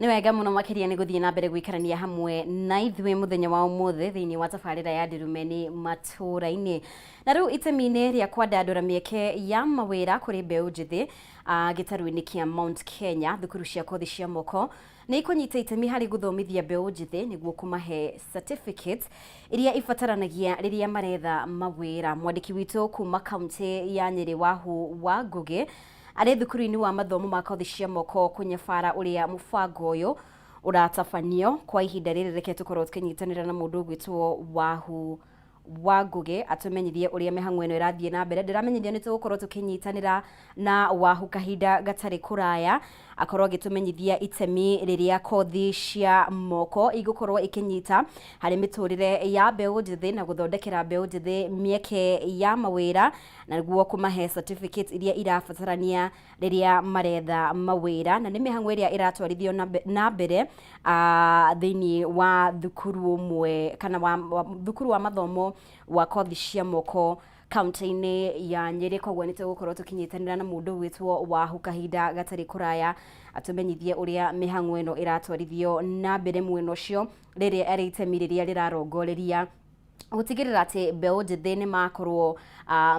Nĩ wega mũno makĩria nĩ gũthiĩ na mbere gũikarania hamwe na ithuĩ mũthenya wa ũmũthĩ thĩinĩ wa tabarĩra ya Ndurumeni matũũra-inĩ. Na rĩu itemi-inĩ rĩa kwandandũra mĩeke ya mawĩra kũrĩ mbeũ njĩthĩ gĩtarũ-inĩ kĩa Mount Kenya, thukuru cia kothi cia moko nĩ ikũnyita itemi harĩ gũthomithia mbeũ njĩthĩ nĩguo kũmahe certificates iria ibataranagia rĩrĩa maretha mawĩra. Mwandĩki witũ kuma kaunti ya Nyĩrĩ Wahu wa Ngũgĩ arĩ thukuru-inĩ wa mathomo ma kothi cia moko kũnyabara ũrĩa mũbango ũyũ ũratabanio kwa ihinda rĩrĩ. Reke tũkorwo tũkĩnyitanĩra na mũndũ ũgwĩtwo Wahu wa Ngũgĩ atũmenyithie ũrĩa mĩhang'o ĩno ĩrathiĩ na mbere. Ndĩramenyithia nĩ tũgũkorwo tũkĩnyitanĩra na Wahu kahinda gatarĩ kũraya, akorwo agĩtũmenyithia itemi rĩrĩa kothi cia moko igũkorwo ikĩnyita harĩ mĩtũrĩre ya mbeũ njĩthĩ na gũthondekera mbeũ njĩthĩ mĩeke ya mawĩra na nĩguo kũmahe certificate iria irabatarania rĩrĩa maretha mawĩra, na nĩ mĩhang'o ĩrĩa ĩratwarithio na mbere thĩinĩ wa thukuru ũmwe kana wa thukuru wa mathomo wa kothi cia moko kaunti-inĩ ya Nyĩrĩ. Koguo nĩ tũgũkorwo tũkĩnyitanĩra na mũndũ ũgwĩtwo Wahu kahinda gatarĩ kũraya atũmenyithie ũrĩa mĩhang'o ĩno ĩratwarithio na mbere mwena ũcio, rĩrĩa arĩ itemi rĩrĩa rĩrarongoreria Gũtigĩrĩra atĩ mbeũ njĩthĩ nĩ makorwo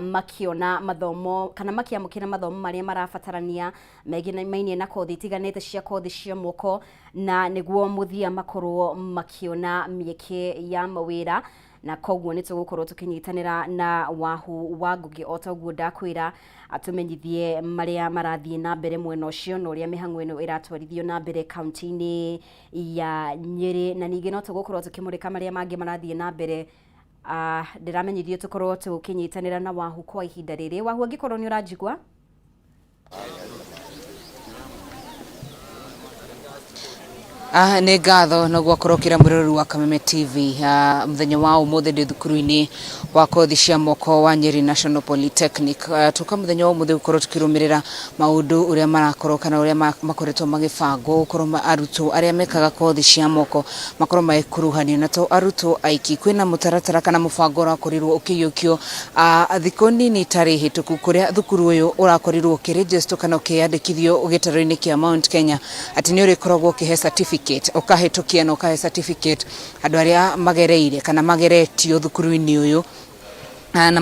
makiona mathomo kana makiamũkĩra mathomo marĩa marabatarania megiĩ na kothi itiganĩte cia kothi cia moko, na nĩguo mũthia makorwo makiona mĩeke ya mawĩra. Na koguo nĩ tũgũkorwo tũkĩnyitanĩra na Wahu wa Ngugi o ta ũguo ndakwĩra, atũmenyithie marĩa marathiĩ na mbere mwena ũcio na ũrĩa mĩhang'o ĩno ĩratwarithio na mbere kaunti-inĩ ya Nyĩrĩ. Na ningĩ no tũgũkorwo tũkĩmũrĩka marĩa mangĩ marathiĩ na mbere. Ndĩramenyithio tũkorwo tũkĩnyitanĩra na Wahu kwa ihinda rĩrĩ. Wahu, angĩkorwo nĩ ũranjigua. Nĩ ngatho na gwakorwo kĩra mwĩroreri wa Kameme TV. Mũthenya wa ũmũthĩ ndĩ thukuru-inĩ wa kothi cia moko wa Nyeri National Polytechnic. Tuka mũthenya wa ũmũthĩ gũkorwo tũkĩrũmĩrĩra maũndũ ũrĩa marakorwo kana ũrĩa makoretwo magĩbangwo gũkorwo arutwo arĩa mekaga kothi cia moko makorwo magĩkuruhanio na to arutwo aiki. Kwĩna mũtaratara kana mũbango ũrakorirwo ũkĩiyũkio thikũ nini tarĩ hĩtũku, kũrĩa thukuru ũyũ ũrakorirwo ũkĩregister kana ũkĩyandĩkithio gĩtarũ-inĩ kĩa Mount Kenya atĩ nĩ ũrĩkoragwo ũkĩhe certificate, ũkahĩtũkia na ũkahe certificate andũ arĩa magereire kana mageretio thukuru-inĩ ũyũ na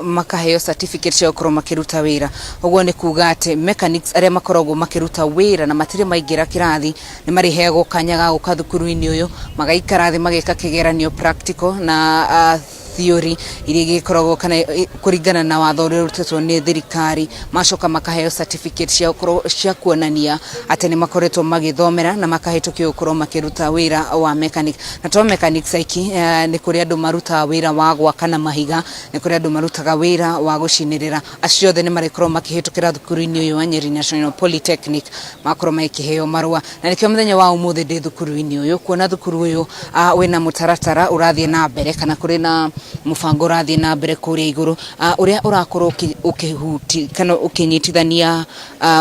makaheo certificate cia gũkorwo makĩruta wĩra. Ũguo nĩ kuga atĩ mechanics arĩa makoragwo makĩruta wĩra na matirĩ maingĩra kĩrathi nĩ marĩheagwo kanya ga gũka thukuru-inĩ ũyũ, magaikara thĩ mageka kĩgeranio practical na theory iria igĩkoragwo kana kũringana na watho ũrĩa ũrutĩtwo nĩ thirikari, macoka makaheo certificate cia gũkorwo cia kuonania atĩ nĩ makoretwo magĩthomera na makahĩtũkio gũkorwo makĩruta wĩra wa mechanic. Na to mechanics aiki, nĩ kũrĩ andũ marutaga wĩra wa gwaka na mahiga, nĩ kũrĩ andũ marutaga wĩra wa gũcinĩrĩra. Acio othe nĩ marĩkorwo makĩhĩtũkĩra thukuru-inĩ ũyũ wa Nyeri National Polytechnic, makorwo magĩkĩheo marũa. Na nĩkĩo mũthenya wa ũmũthĩ ndĩ thukuru-inĩ ũyũ kuona thukuru ũyũ wĩna mũtaratara ũrathiĩ na mbere kana kũrĩ na mũbango ũrathiĩ na mbere kũrĩa igũrũ, ũrĩa ũrakorwo ũkĩhuti kana ũkĩnyitithania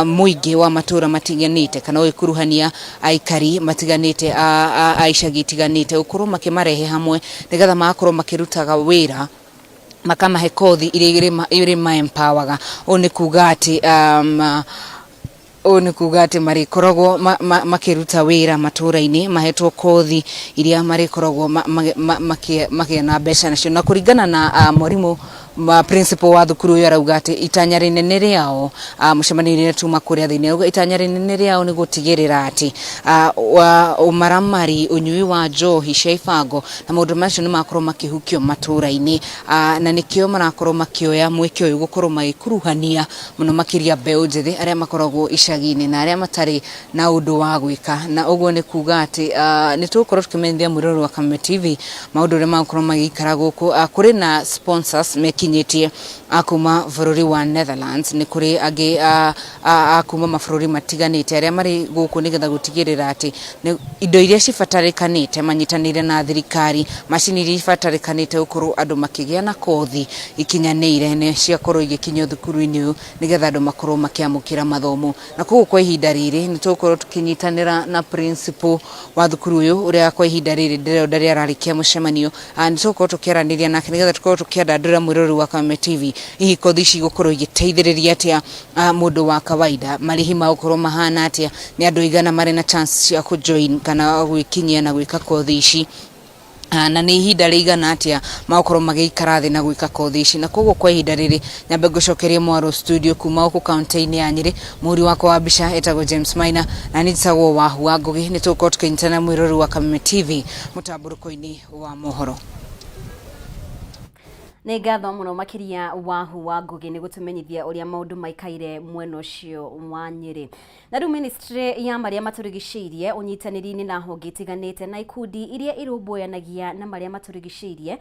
mũingĩ wa matũra matiganĩte kana ũgĩkuruhania aikari matiganĩte a icagi itiganĩte, gũkorwo makĩmarehe hamwe nĩgetha magakorwo makĩrutaga wĩra, makamahe kothi iria irĩ ma empowerga. Ũũ nĩ kuga atĩ marĩkoragwo makĩruta wĩra matũra-inĩ mahetwo kothi iria marĩkoragwo makĩgĩa na mbeca nacio. Na kũringana na mwarimũ principal wa thukuru ũyũ, arauga atĩ itanya rĩnene rĩao, mũcemanio-inĩ tuma kũrĩa thĩinĩ, arauga itanya rĩnene rĩao nĩ gũtigĩrĩra atĩ ũmaramari, ũnyui wa njohi cia ibango na maũndũ macio nĩ makorwo makĩhukio matũra-inĩ, na nĩkĩo marakorwo makĩoya mweke ũyũ gũkorwo magĩkuruhania mũno makĩria mbeũ njĩthĩ arĩa makoragwo icagi-inĩ na arĩa matarĩ na ũndũ wa gwĩka. Na ũguo nĩ kuga atĩ nĩ tũgũkorwo tũkĩmenyithia mwĩroreri wa Kameme TV maũndũ ũrĩa magũkorwo magĩikara gũkũ. Kũrĩ na sponsors mekinyĩtie a kuma bũrũri wa Netherlands, nĩ kũrĩ angĩ a kuma mabũrũri matiganĩte arĩa marĩ gũkũ nĩgetha gũtigĩrĩra atĩ indo iria cibatarĩkanĩte manyitanĩire na thirikari, macini iria ibatarĩkanĩte gũkorwo andũ makĩgĩa na kothi ikinyanĩire nĩ ciakorwo igĩkinyio thukuru-inĩ ũyũ nĩgetha andũ makorwo makĩamũkĩra mathomo. Na koguo kwa ihinda rĩrĩ nĩ tũgũkorwo tũkĩnyitanĩra na principal wa thukuru ũyũ ũrĩa kwa ihinda rĩrĩ ndĩrona rĩ ararĩkia mũcemanio. Nĩ tũgũkorwo tũkĩaranĩria nake nĩgetha tũkorwo tũkĩandandũra mwĩroreri wa Kameme TV hihi kothi ici igũkorwo igĩteithĩrĩria atĩa mũndũ wa kawaida, marĩhi magũkorwo mahana atĩa, nĩ andũ aigana marĩ na chance cia kũjoin kana gwĩkinyia na gwĩka kothi ici, na nĩ ihinda rĩigana atĩa magũkorwo magĩikara thĩ na gwĩka kothi ici. Na koguo kwa ihinda rĩrĩ nyambe ngũcokerie mwaro studio kuma gũkũ kaunti-inĩ ya Nyĩrĩ. Mũhũri wakwa wa mbica etagwo James Maina na niĩ njĩtagwo Wahu wa Ngugi. Nĩ tũgũkorwo tũkĩnyitana mwĩroreri wa Kameme TV mũtambũrũko-inĩ wa mohoro. Nĩ ngatho mũno makĩria Wahu wa Ngugi nĩ gũtũmenyithia ũrĩa maũndũ maikaire mwena ũcio wa Nyĩrĩ. Na rĩu ministry ya marĩa matũrigicĩirie ũnyitanĩri-inĩ na honge itiganĩte na ikundi iria irũmbũyanagia na marĩa matũrigicĩirie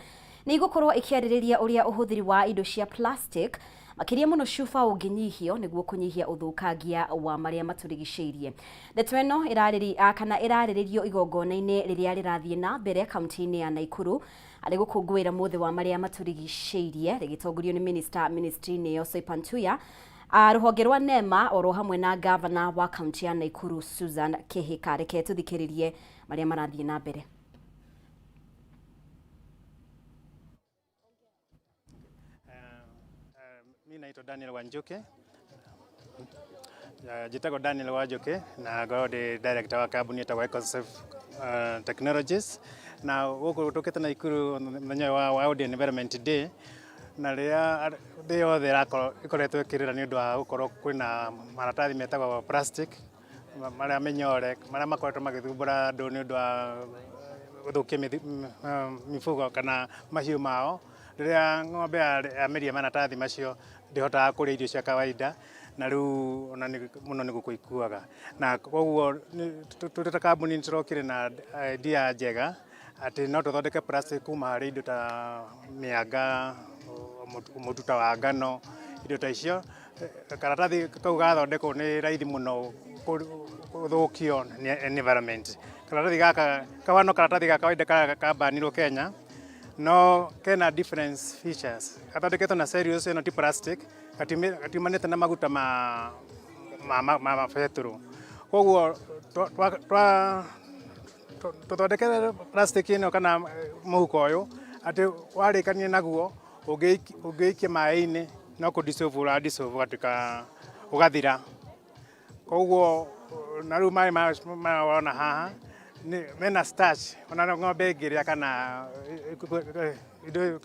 nĩ igũkorwo ikĩarĩrĩria ũrĩa ũhũthĩri wa indo cia plastic makĩria mũno cuba ũngĩnyihio nĩguo kũnyihia ũthũkangia wa marĩa matũrigicĩirie. Ndeto ĩno kana ĩrarĩrĩrio igongona-inĩ rĩrĩa rĩrathiĩ na mbere kaunti-inĩ ya Nakuru arĩ gũkũngũĩra mũthĩ wa marĩa matũrigicĩirie, rĩgĩtongorio nĩ minister ministry-inĩ ĩyo Soipan Tuya, rũhonge rwa NEMA oro hamwe na gavana wa kaunti ya Nakuru Susan Kihika. Reke tũthikĩrĩrie marĩa marathiĩ na mbere. Mimi naitwa Daniel Wanjuki. Njĩtagwo Daniel Wanjuki na ngorwo ndĩ director wa kambuni ĩtagwo Ecosafe Technologies. Na gũkũ tũkĩte Naikuru mũthenya wa World Environment Day, na rĩrĩa thĩ yothe ĩrakorwo ĩkoretwo ĩkĩrĩra nĩ ũndũ wa gũkorwo kwĩna maratathi metagwo plastic marĩa mĩnyore marĩa makoretwo magĩthumbũra andũ nĩ ũndũ wa gũthũkia mifugo kana mahiũ mao. Rĩrĩa ng'ombe yameria maratathi macio ndĩhotaga kũrĩa irio cia kawaida, na rĩu ona mũno nĩ gũkua ikuaga. Na koguo tũrĩ ta kambuni nĩ tũrokire na idea njega atĩ no tũthondeke plastic kuma harĩ indo ta mĩanga, mũtu ta wa ngano, indo ta icio. Karatathi kau gathondekwo nĩ raithi mũno gũthũkio nĩ environment. Karatathi gaka kahana karatathi ga kawaida karĩa kambanirwo Kenya, no kena difference features. Gathondeketwo na cellulose, ĩno ti plastic, gatiumanĩte na maguta ma betũrũ. Koguo tũthondekete plastic ĩno kana mũhuko ũyũ atĩ warĩkania naguo ũngĩikia maĩ-inĩ no kũ dissolve ũra dissolve ũgatuĩka ũgathira. Koguo na rĩu maĩ maya wona haha mena starch, ona ng'ombe ĩngĩrĩa kana indo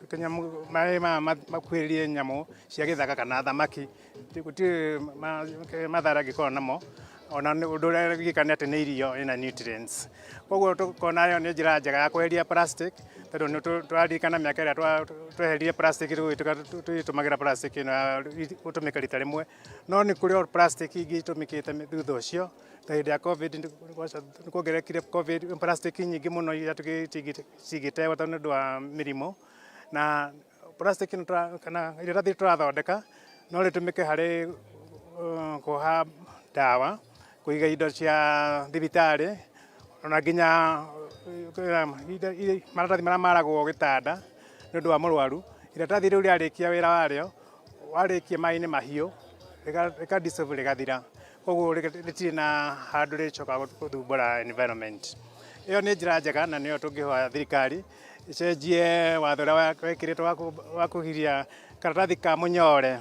maĩ maya makuhĩrĩrie nyamũ cia gĩthaka kana thamaki, gũtirĩ mathara ĩngĩkorwo namo. Ona ũndũ ũrĩa ũngĩka nĩ atĩ nĩ irio ĩna nutrients. Koguo tũkona ĩyo nĩ njĩra njega ya kweheria plastic, tondũ nĩ tũraririkana mĩaka ĩrĩa tweheririe plastic tũgĩtũmagĩra plastic ĩno ya gũtũmĩka rita rĩmwe, no nĩ kũrĩ o plastic ingĩ itũmĩkĩte thutha ũcio. Ta hĩndĩ ya COVID nĩ kuongererekire COVID plastic nyingĩ mũno iria cingĩtewa nĩ ũndũ wa mĩrimũ. Na plastic ĩno kana iratathi tũrathondeka no rĩtũmĩke harĩ kuoha ndawa, kũiga indo cia thibitarĩ, ona nginya maratathi marĩa maragwo gĩtanda nĩ ũndũ wa mũrwaru. Iratathi rĩu rĩarĩkia wĩra warĩo, warĩkia maĩ-inĩ mahiũ, rĩka dissolve rĩgathira. Koguo rĩtirĩ na handũ rĩcokaga gũthumbũra environment. Ĩyo nĩ njĩra njega na nĩyo tũngĩhoya thirikari ĩcenjie watho ũrĩa wekĩrĩtwo wa kũgiria karatathi ka mũnyore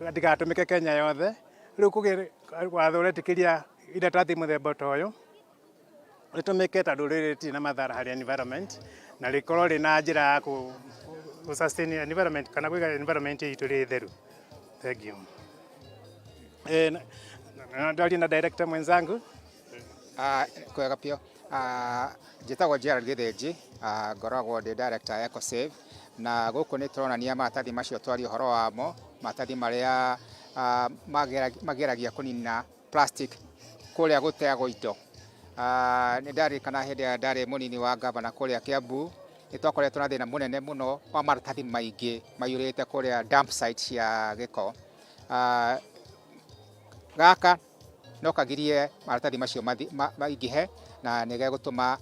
gatigatũmĩke Kenya yothe. Rĩu kũgĩe watho ũretĩkĩria iratathi mũthemba ta ũyũ rĩtũmĩke, tondũ rĩrĩ rĩtirĩ na mathara harĩ environment na rĩkorwo rĩna njĩra ya kũ sustain environment kana kũiga environment itũ ĩrĩ theru. Thank you. Ndaria na director mwenzangu. Kwega biũ. Njĩtagwo Gerald Gĩthĩnji, ngoragwo ndĩ director Ecosave, na gũkũ nĩ tũronania maratathi macio twaria ũhoro wamo, maratathi marĩa mageragia kũnina plastic kũrĩa gũteagwo indo. Nĩ ndaririkana hĩndĩ ĩrĩa ndarĩ mũnini wa gavana kũrĩa Kiambu, nĩ twakoretwo na thĩna mũnene mũno wa maratathi maingĩ maiyũrĩte kũrĩa dump site cia gĩko. Gaka no kagirie maratathi macio maingĩhe na nĩ gegũtũma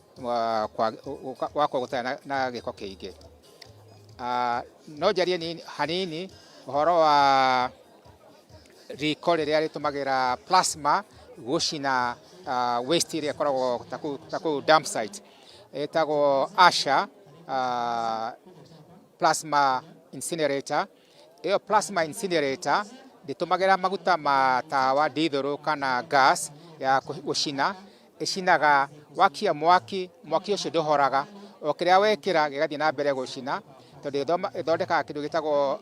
gwakorwo gũtarĩ na gĩko kĩingĩ. No njarie hanini ũhoro wa riko rĩrĩa rĩtũmagĩra plasma gũcina waste ĩrĩa ĩkoragwo ta kũu dump site, ĩtagwo Asha plasma incinerator. Ĩyo plasma incinerator ndĩtũmagĩra maguta ma tawa, ndithũrũ kana gas ya gũcina, ĩcinaga wakia mwaki, mwaki ũcio ndũhoraga, o kĩrĩa wekĩra gĩgathiĩ na mbere gũcina, tondũ ĩthondekaga kĩndũ gĩtagwo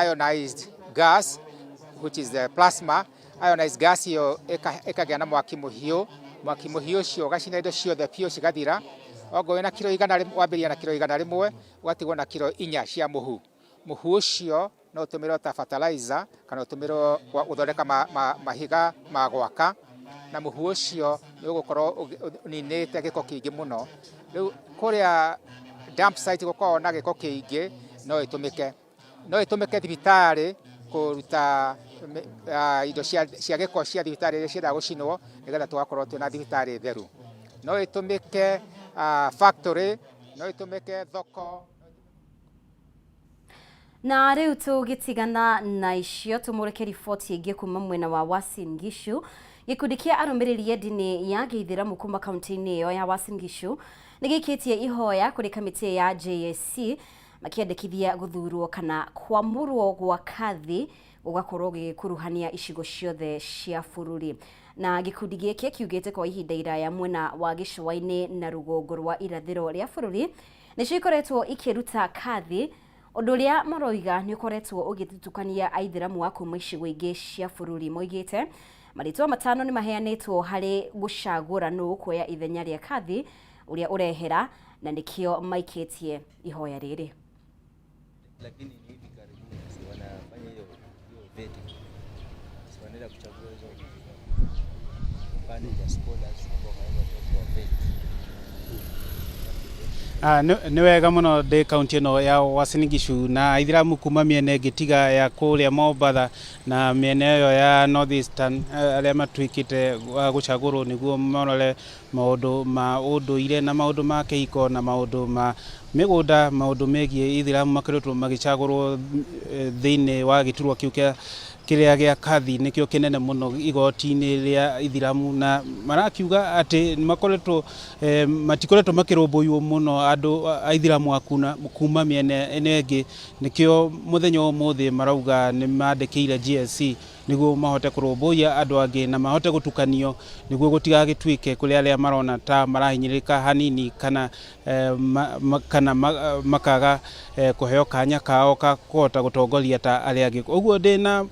ionized gas, which is the plasma. Ionized gas ĩyo ĩkagĩa na mwaki mũhiũ, mwaki mũhiũ ũcio ũgacina indo ciothe biũ cigathira. Okorwo wĩna kiro 100, wambĩrĩria na kiro 100, ũgatigwo na kiro 4 cia mũhu. Mũhu ũcio no ũtũmĩrwo ta fertilizer kana ũtũmĩrwo gũthondeka mahiga ma gwaka, na mũhu ũcio nĩ ũgũkorwo ũninĩte gĩko kĩingĩ mũno. Rĩu kũrĩa dump site gũkoragwo na gĩko kĩingĩ, no ĩtũmĩke. No ĩtũmĩke thibitarĩ kũruta indo cia gĩko cia thibitarĩ iria ciendaga gũcinwo, nĩgetha tũgakorwo twĩna thibitarĩ theru. No ĩtũmĩke factory, no ĩtũmĩke thoko. Na rĩu tũgĩtigana na icio, tũmũrĩke riboti ĩngĩ kuma mwena wa Uasin Gishu. Gĩkundi kĩa arũmĩrĩri a ndini ya Gĩithĩramu kuma kaunti-inĩ ĩyo ya Uasin Gishu nĩ gĩikĩtie ihoya kũrĩ kamĩtĩ ya JSC makĩandĩkithia gũthurwo kana kwamũrwo gwa kathi gũgakorwo gĩgĩkuruhania icigo ciothe cia bũrũri. Na gĩkundi gĩkĩ kiugĩte kwa ihinda iraya mwena wa gĩcũa-inĩ na rũgongo rwa irathĩro rĩa bũrũri nĩcio ikoretwo ikĩruta kathi, ũndũ ũrĩa maroiga nĩ ũkoretwo ũgĩthutũkania aithĩramu a kuma icigo ingĩ cia bũrũri. Moigĩte marĩtwa matano nĩ maheanĩtwo harĩ gũcagũra nũ ũkuoya ithenya rĩa kathi ũrĩa ũrehera, na nĩkĩo maikĩtie ihoya rĩrĩ. Lakini ni hivi karibuni si wanafanya hiyo hiyo vetting, si wanaenda kuchagua hizo pande za scholars ambao wanaweza kuwa vet. Nĩ wega mũno ndĩ kaunti ĩno ya Uasin Gishu na aithĩramu kuma mĩena ĩngĩ tiga ya kũrĩa Mombatha na mĩena ĩyo ya North Eastern, arĩa matuĩkĩte gũcagũrwo nĩguo marore maũndũ ma ũndũire na maũndũ ma kĩhiko na maũndũ ma mĩgũnda, maũndũ megiĩ ithĩramu makoretwo magĩcagũrwo thĩinĩ wa gĩturwa kĩu kĩa kĩrĩa gĩa kathi nĩkĩo kĩnene mũno igoti-inĩ rĩa ithiramu, na marakiuga atĩ makoretwo matikoretwo makĩrũmbũiyo mũno andũ aithiramu a kuma mĩena ĩno ĩngĩ, nĩkĩo mũthenya wa ũmũthĩ marauga nĩ mandĩkĩire GSC nĩguo mahote kũrũmbũiya andũ angĩ na mahote gũtukanio nĩguo gũtigagĩtuĩke kũrĩ arĩa marona ta marahinyĩrĩrĩka hanini kana kana makaga kũheo kanya kao ka kũhota gũtongoria ta arĩa angĩ. Ũguo ndĩna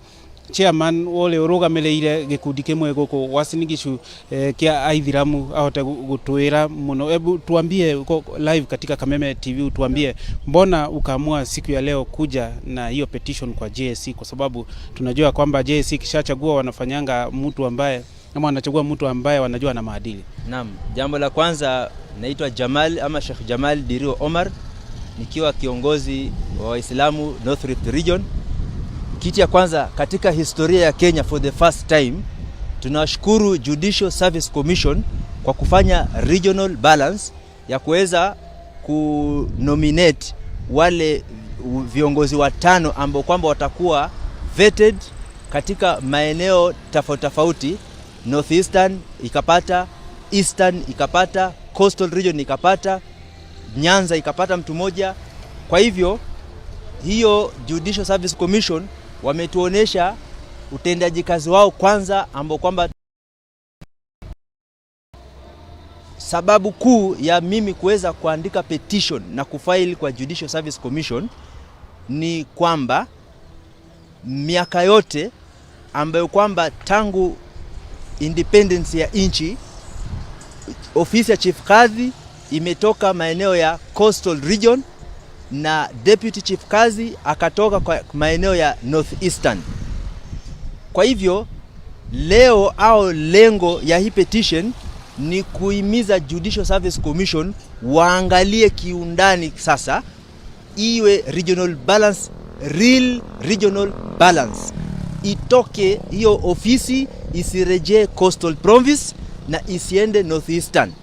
chairman ũrĩa ũrũgamĩrĩire gĩkundi kĩmwe gũkũ Uasin Gishu kĩa aithiramu ahote gũtwĩra mũno. Hebu tuambie uko live katika Kameme TV, utuambie mbona ukaamua siku ya leo kuja na hiyo petition kwa JSC, kwa sababu tunajua kwamba JSC kishachagua wanafanyanga mtu ambaye ama wanachagua mtu ambaye wanajua na maadili. Naam, jambo la kwanza naitwa Jamal ama Sheikh Jamal Dirio Omar, nikiwa kiongozi wa Waislamu North Rift Region. Kitu ya kwanza katika historia ya Kenya, for the first time, tunashukuru Judicial Service Commission kwa kufanya regional balance ya kuweza kunominate wale viongozi watano ambao kwamba watakuwa vetted katika maeneo tofauti tofauti. Northeastern ikapata, Eastern ikapata, Coastal Region ikapata, Nyanza ikapata mtu mmoja. Kwa hivyo hiyo Judicial Service Commission wametuonesha utendaji kazi wao kwanza, ambao kwamba sababu kuu ya mimi kuweza kuandika petition na kufaili kwa Judicial Service Commission ni kwamba miaka yote ambayo kwamba tangu independence ya nchi, ofisi ya Chief Kadhi imetoka maeneo ya Coastal Region na Deputy Chief Kadhi akatoka kwa maeneo ya Northeastern. Kwa hivyo leo au lengo ya hii petition ni kuhimiza Judicial Service Commission waangalie kiundani sasa, iwe regional balance, real regional balance, itoke hiyo ofisi isirejee Coastal Province na isiende Northeastern,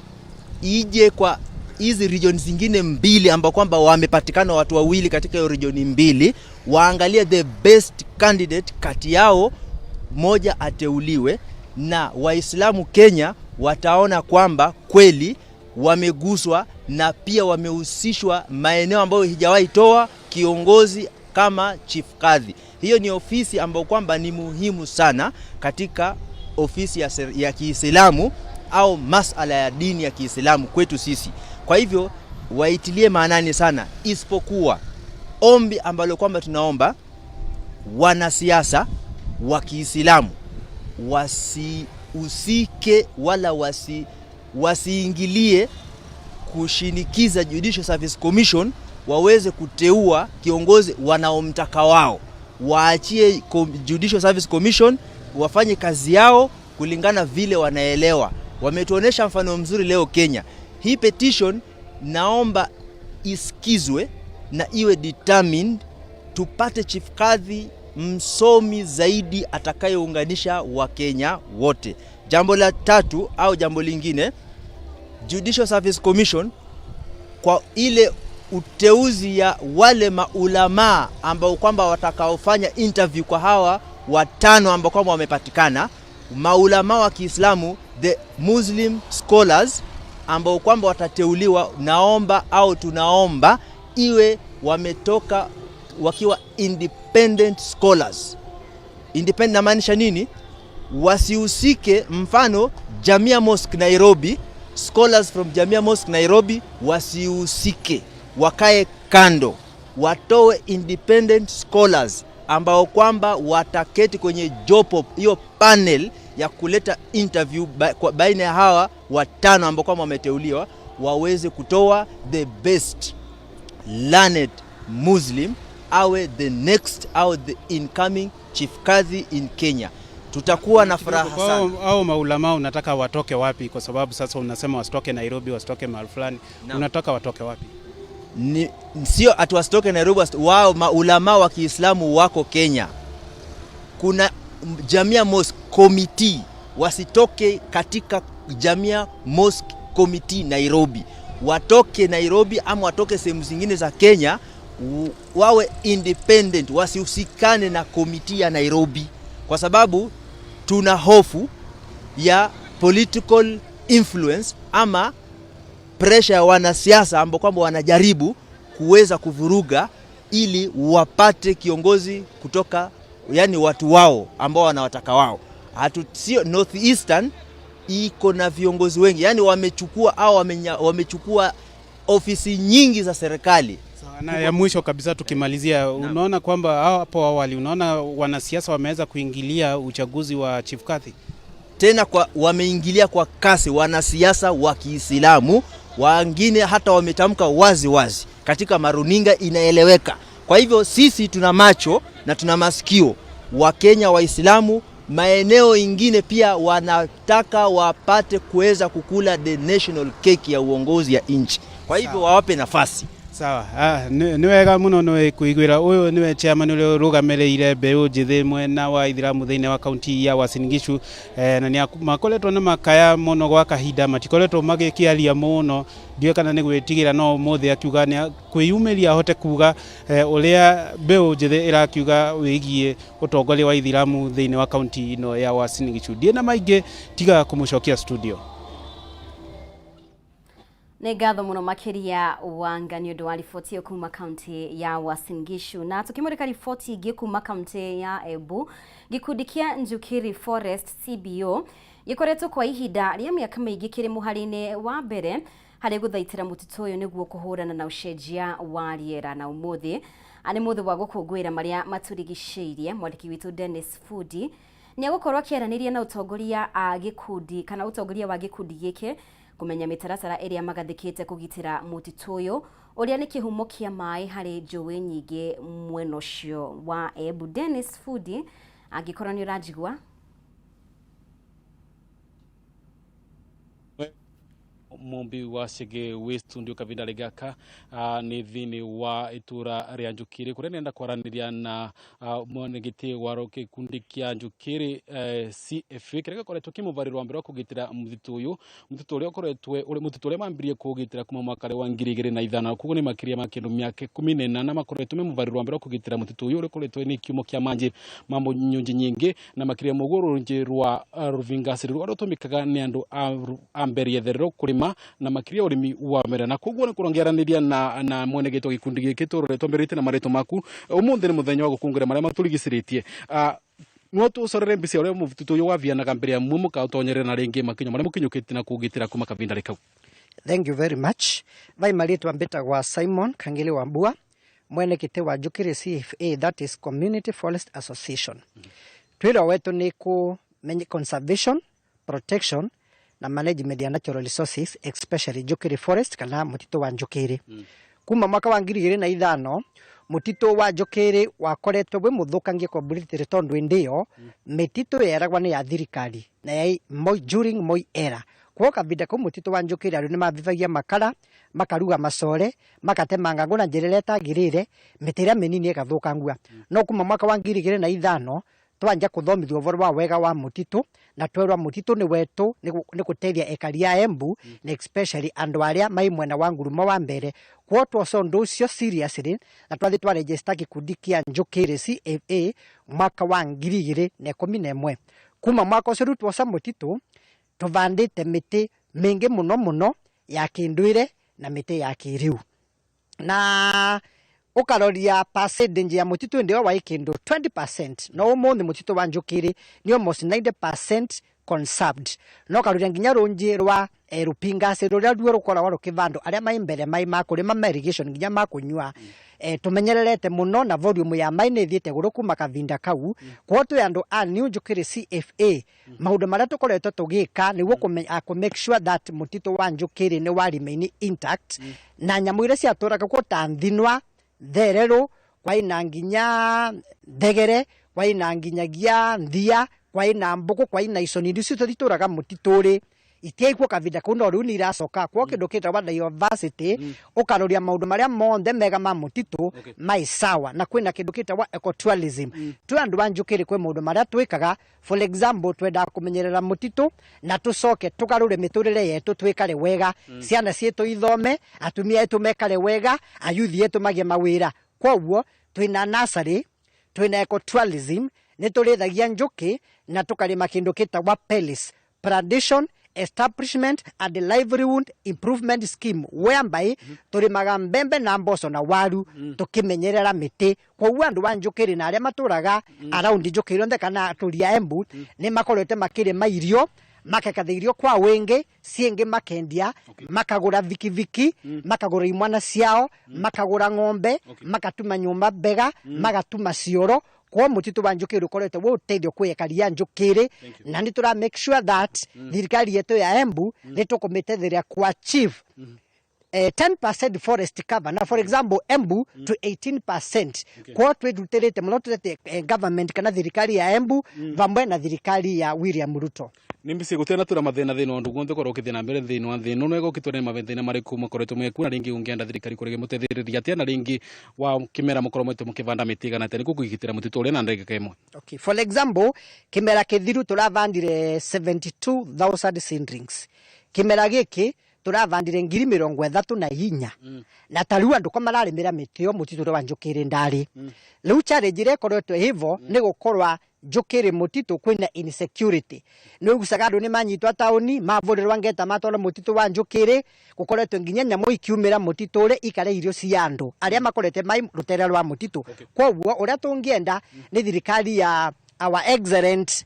ije kwa hizi region zingine mbili ambao kwamba wamepatikana watu wawili katika hiyo region mbili, waangalie the best candidate kati yao, moja ateuliwe, na Waislamu Kenya wataona kwamba kweli wameguswa na pia wamehusishwa maeneo ambayo hijawahi toa kiongozi kama Chief Kadhi. Hiyo ni ofisi ambayo kwamba ni muhimu sana katika ofisi ya Kiislamu au masala ya dini ya Kiislamu kwetu sisi. Kwa hivyo waitilie maanani sana, isipokuwa ombi ambalo kwamba tunaomba wanasiasa wa Kiislamu wasihusike wala wasiingilie kushinikiza Judicial Service Commission waweze kuteua kiongozi wanaomtaka wao. Waachie Judicial Service Commission wafanye kazi yao kulingana vile wanaelewa. Wametuonesha mfano mzuri leo Kenya. Hii petition naomba isikizwe na iwe determined, tupate Chief Kadhi msomi zaidi atakayeunganisha Wakenya wote. Jambo la tatu au jambo lingine, Judicial Service Commission kwa ile uteuzi ya wale maulamaa ambao kwamba watakaofanya interview kwa hawa watano ambao kwamba wamepatikana, maulamaa wa Kiislamu, the Muslim scholars ambao kwamba watateuliwa, naomba au tunaomba iwe wametoka wakiwa independent scholars. Independent namaanisha nini? Wasihusike, mfano Jamia Mosque Nairobi, scholars from Jamia Mosque Nairobi wasihusike, wakae kando, watoe independent scholars ambao kwamba wataketi kwenye jopo hiyo panel ya kuleta interview baina ya hawa watano ambao kwamba wameteuliwa, waweze kutoa the best learned Muslim awe the next au the incoming chief kadhi in Kenya. Tutakuwa na furaha sana. Au maulama unataka watoke wapi? Kwa sababu sasa unasema wasitoke Nairobi, wasitoke mahali fulani. Unataka watoke wapi? Ni, sio ati wasitoke Nairobi, wao maulama wa Kiislamu wako Kenya. Kuna Jamia Mosque Committee, wasitoke katika Jamia Mosque Committee Nairobi, watoke Nairobi ama watoke sehemu zingine za Kenya, wawe independent, wasihusikane na komiti ya Nairobi, kwa sababu tuna hofu ya political influence ama pressure ya wanasiasa ambao kwamba wanajaribu kuweza kuvuruga ili wapate kiongozi kutoka, yani watu wao ambao wanawataka wao. Hatu, sio Northeastern iko na viongozi wengi, yani wamechukua au wamechukua ofisi nyingi za serikali. Na ya mwisho kabisa tukimalizia, unaona kwamba hapo awali, unaona wanasiasa wameweza kuingilia uchaguzi wa Chief Kadhi? Tena wameingilia kwa kasi wanasiasa wa Kiislamu, wengine hata wametamka wazi wazi katika maruninga, inaeleweka. Kwa hivyo sisi tuna macho na tuna masikio. Wakenya Waislamu maeneo ingine pia wanataka wapate kuweza kukula the national cake ya uongozi ya nchi. Kwa hivyo wawape nafasi. Sawa, nĩ wega mũno nĩ kũiguĩra ũyũ nĩwe chairman ũrĩa ũrũgamĩrĩire mbeũ njĩthĩ mwena wa Ithiramu thĩinĩ wa kaunti ya Uasin Gishu, na nĩ makoretwo na makaya mũno gwa kahinda, matikoretwo magĩkĩaria mũno, ndiũĩ kana nĩ gwĩtigĩra, no ũmũthĩ akiuga nĩ kwĩyumĩria ahote kuga ũrĩa mbeũ njĩthĩ ĩrakiuga wĩgiĩ ũtongoria wa Ithiramu thĩinĩ wa kaunti ĩno ya Uasin Gishu. Ndiĩ na maingĩ tiga kũmũcokia studio. Nĩ ngatho mũno makĩria Wanga nĩ ũndũ wa riboti ĩyo kuma kaunti ya Uasin Gishu. Na tukimũrĩka riboti ingĩ kuma kaunti ya Embu, gĩkundi kĩa Njukiri Forest CBO gĩkoretwo kwa ihinda rĩa mĩaka mĩingĩ kĩrĩ mũhari-inĩ wa mbere harĩ gũthaitĩra mũtitũ ũyũ nĩguo kũhũrana na ũcenjia wa rĩera. Na ũmũthĩ nĩ mũthĩ wa gũkũngũĩra marĩa matũrigicĩirie. Mwandĩki witũ Dennis Fudi nĩ egũkorwo akĩaranĩria na ũtongoria a gĩkundi kana ũtongoria wa gĩkundi gĩkĩ kũmenya mĩtaratara ĩrĩa magathĩkĩte kũgitĩra mũtitũ ũyũ ũrĩa nĩ kĩhumo kĩa maĩ harĩ njũĩ nyingĩ mwena ũcio wa Embu. Dennis Fudi, angĩkorwo nĩ ũranjigua. Mumbi wa Chege wi studio kavinda gaka ni thini wa itura ria Njukiri kuria nenda kwaraniria na mwenegiti wa gikundi kia Njukiri CFA kiria gikoretwo kimuvariro wa mbere wa kugitira muthitu uyu, muthitu uria ukoretwe muthitu uria mambirie kugitira kuma mwaka wa 2005, koguo ni makiria ma kindu miaka 18 makoretwo me muvariro wa mbere wa kugitira muthitu uyu uria ukoretwe ni kiumo kia manji mambo nyunji nyingi na makiria muguo rurunji rwa Ruvingasi rwa rutumikaga ni andu a mbere yetherero kurima na makiria urimi wa mera. Na koguo ni kurongeraniria na mwene gito gikundi giki turoretwo mbere na mareto maku umuthi ni muthenya wa gukungura maria maturigiciritie. No tucorere mbica uria muthitu uyu wathianaga mbere ya mwe mukautonyerera na ringi makinya maria mukinyukite na kugitira kuma kavinda rikau. Thank you very much. Vai maritwa mbitagwa Simon Kangili Wambua, mwene kite wa Njukiri CFA, that is Community Forest Association. Twira wetu ni ku conservation, protection na management ya natural resources, especially Njukiri Forest kana mutitu wa Njukiri. Kuma mwaka wa 2005 mutitu wa Njukiri wakoretwo wi muthukangie completely tondu indi iyo mititu yeragwa ni ya thirikari na yai Moi, during Moi era. Kwa kavinda kau mutitu wa Njukiri andu nimavivagia makara, makaruga macore, makatema ng'ang'u na njira ĩrĩa ĩtagĩrĩire, mĩtĩ ĩrĩa mĩnini ĩgathũkangua. No kuma mwaka wa 2005 twanja kuthomithio ũhoro wa wega wa mutitu na twerwa mutitu ni wetu ni gutethia ekari a Embu na especially andu aria mai mwena wa ngurumo wa mbere. Kwa twoca undu ucio seriously na twathi twa register gikundi kia Njukiri CFA mwaka wa 2011. Kuma mwaka ucio riu twoca mutitu tuvandite miti mingi muno muno ya kinduire na miti ya kiriu. Na Ũkaroria percentage ya mũtitũ ĩndĩ ĩyo waĩ kĩndũ 20% no ũmũthĩ mũtitũ wa Njũkĩrĩ nĩ almost 90% conserved. Na ũkaroria nginya rũnji rwa eh, rũpingacĩ rũrĩa ruo rũkoragwo rũkĩvandwo arĩa mai mbere mai ma kũrĩma ma irrigation nginya ma kũnyua eh, tũmenyererete mũno na volume ya mai nĩ ĩthiĩte gũrũ kuma kavinda kau. Kwa twĩ andũ a New Njũkĩrĩ CFA, maũndũ marĩa tũkoretwo tũgĩka nĩguo kũ make sure that mũtitũ wa Njũkĩrĩ nĩ wa remain intact na nyamũ iria ciatũraga kuo ta thinwa, thererũ, kwaĩ na nginya thegere, kwaĩ na nginyagia nthia, kwaĩ na mbũkũ, kwaĩ na iconi iria ciothe itũraga mũtitũ-rĩ itiaikuo kavinda kau no rĩu nĩ iracoka kwa kĩndũ kĩtagwa diversity. Ũkaroria maũndũ marĩa monthe mega ma mũtitũ mai sawa na kwĩna kĩndũ kĩtagwa ecotourism. Twĩ andũ a Njũkĩrĩ kwĩ maũndũ marĩa twĩkaga. For example, twendaga kũmenyerera mũtitũ na tũcoke tũgarũre mĩtũrĩre yetu twĩkare wega, ciana ciitũ ithome, atumia etu mekare wega, ayuthi etu magĩe mawĩra. Koguo twĩna nursery, twĩna ecotourism, nĩ tũrĩithagia njũkĩ na tũkarĩma kĩndũ kĩtagwa PELIS, Plantation Establishment and Livelihood Improvement Scheme, whereby tũrĩmaga mbembe na mboco na waru tũkĩmenyerera mĩtĩ. Koguo andũ a Njũkĩrĩ na arĩa matũraga around Njũkĩrĩ othe kana atũri a Embu nĩ makoretwo makĩrĩma irio, makekatha irio kwa wĩngĩ ciĩngĩ makendia, makagũra vikiviki, makagũra imwana ciao, makagũra ng'ombe, makatuma nyũmba mbega, magatuma cioro. Kwa mũtitũ wa Njũkĩrĩ ũkoretwo wĩ ũteithio kwĩ ekari a Njũkĩrĩ na nĩ tũra make sure that thirikari yetu ya Embu nĩ tũkũmĩtetheria ku achieve 10% forest cover na for example Embu to 18%. Kwa twĩrutĩrĩte mũno tũtete government kana thirikari ya Embu vamwe na thirikari ya William Ruto. Nĩ mbici gũtirĩ na tura mathĩna thĩinĩ wa ũndũ guothe ũkorwo ũkĩthiĩ na mbere thĩinĩ wa thĩ ĩno no ĩgũkĩtwara nĩ mathĩna marĩkũ makoretwo mekuo na rĩngĩ ũngĩenda thirikari kũrĩ mũteithĩrĩria atĩa na rĩngĩ wa kĩmera mũkorwo mwĩtwo mũkĩbanda mĩtĩ ĩgana atĩa nĩguo kũgitĩra mũtitũ ũrĩa na ndagĩka ĩmwe? Okay. For example, kĩmera kĩthiru tũravandire 72,000 seedlings. Kĩmera gĩkĩ tũravandire 34,000 na ta rĩu andũ ko mararĩmĩra mĩtĩ ĩyo mũtitũ ũrĩa wa Njũkĩrĩ ndarĩ. Rĩu challenge ĩrĩa ĩkoretwo hivo nĩ gũkorwa Njũkĩrĩ mũtitũ kwĩna insecurity. Nĩ ũgucaga andũ nĩ manyitwa taũni mavũrĩrwa ngeta matwarwo mũtitũ wa Njũkĩrĩ. Gũkoretwo nginya nyamũ ikiumĩra mũtitũ ũrĩa ikarĩa irio cia andũ arĩa makorete mai rũtere rwa mũtitũ. Koguo ũrĩa tũngĩenda nĩ thirikari ya our excellent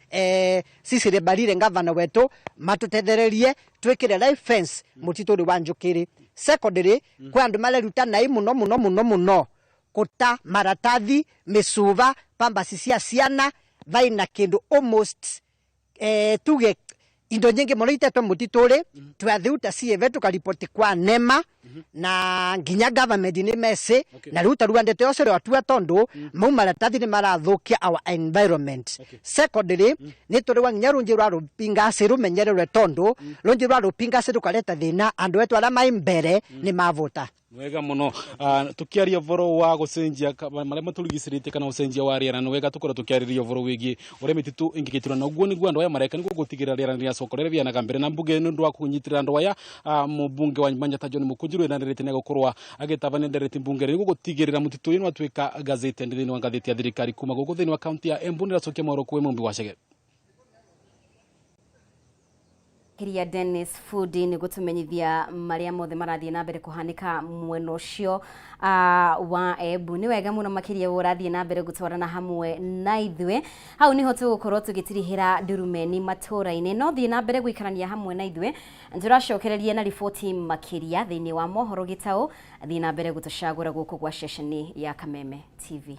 Cecily Mbarire ngavana wetu matũtethererie twĩkĩre live fence mũtitũ ũrĩ wa Njũkĩrĩ. Secondary, kwĩ andũ mareruta nai mũno mũno mũno mũno kũta maratathi, mĩcuba, pampers cia ciana vaina kĩndũ almost tuge indo nyingĩ mũno itetwo mũtitũ ũrĩ. Twathiuta cieve tũkaripoti kwa NEMA na nginya government nĩ meci na rĩu tarua ndeto yose rwatua tondũ mau maratathi nĩ marathũkia our environment. Secondly, nĩ tũrĩ nginya rũnji rwa rũpingacĩ rũmenyererwe tondũ rũnji rwa rũpingacĩ rũkareta thĩna andũ etu arĩa mai mbere nĩ mavũta. Wega muno. Tukiaria ũhoro wa gũcenjia marĩa matũrigicĩrĩtie kana ũcenjia wa rĩera, nĩ wega tũkorwo tũkĩarĩria ũhoro wĩgiĩ ũrĩa mĩtitũ ĩngĩgĩtĩrwo na ũguo nĩguo andũ aya mareka nĩguo gũtigĩrĩra rĩera nĩrĩacoka ũrĩa rĩthianaga mbere na mbunge nĩ ũndũ wa kũnyitĩrĩra andũ aya. Mũmbunge wa Manyata John Mũkũnjuru ĩranĩrĩte nĩ egũkorwo agĩtabania ndereti mbunge nĩguo gũtigĩrĩra mũtitũ ũyũ nĩ watuĩka gazete thĩinĩ wa ngathĩti ya thirikari. Kuma gũkũ thĩinĩ wa kaunti ya Embu nĩracokia mohoro kwĩ Mũmbi wa Chege. Kiria Dennis Fudi nĩ gũtũmenyithia marĩa mothe marathiĩ na mbere kũhanĩka mwena ũcio wa Embu. Nĩ wega mũno makĩria ũrathiĩ na mbere gũtwarana hamwe na ithuĩ. Hau nĩho tũgũkorwo tũgĩtirihĩra ndurumeni matũra-inĩ, no thiĩ na mbere gũikarania hamwe na ithuĩ tũracokereria na riboti makĩria thĩinĩ wa mohoro gĩtaũ. Thiĩ na mbere gũtũcagũra gũkũ gwa ceceni ya Kameme TV.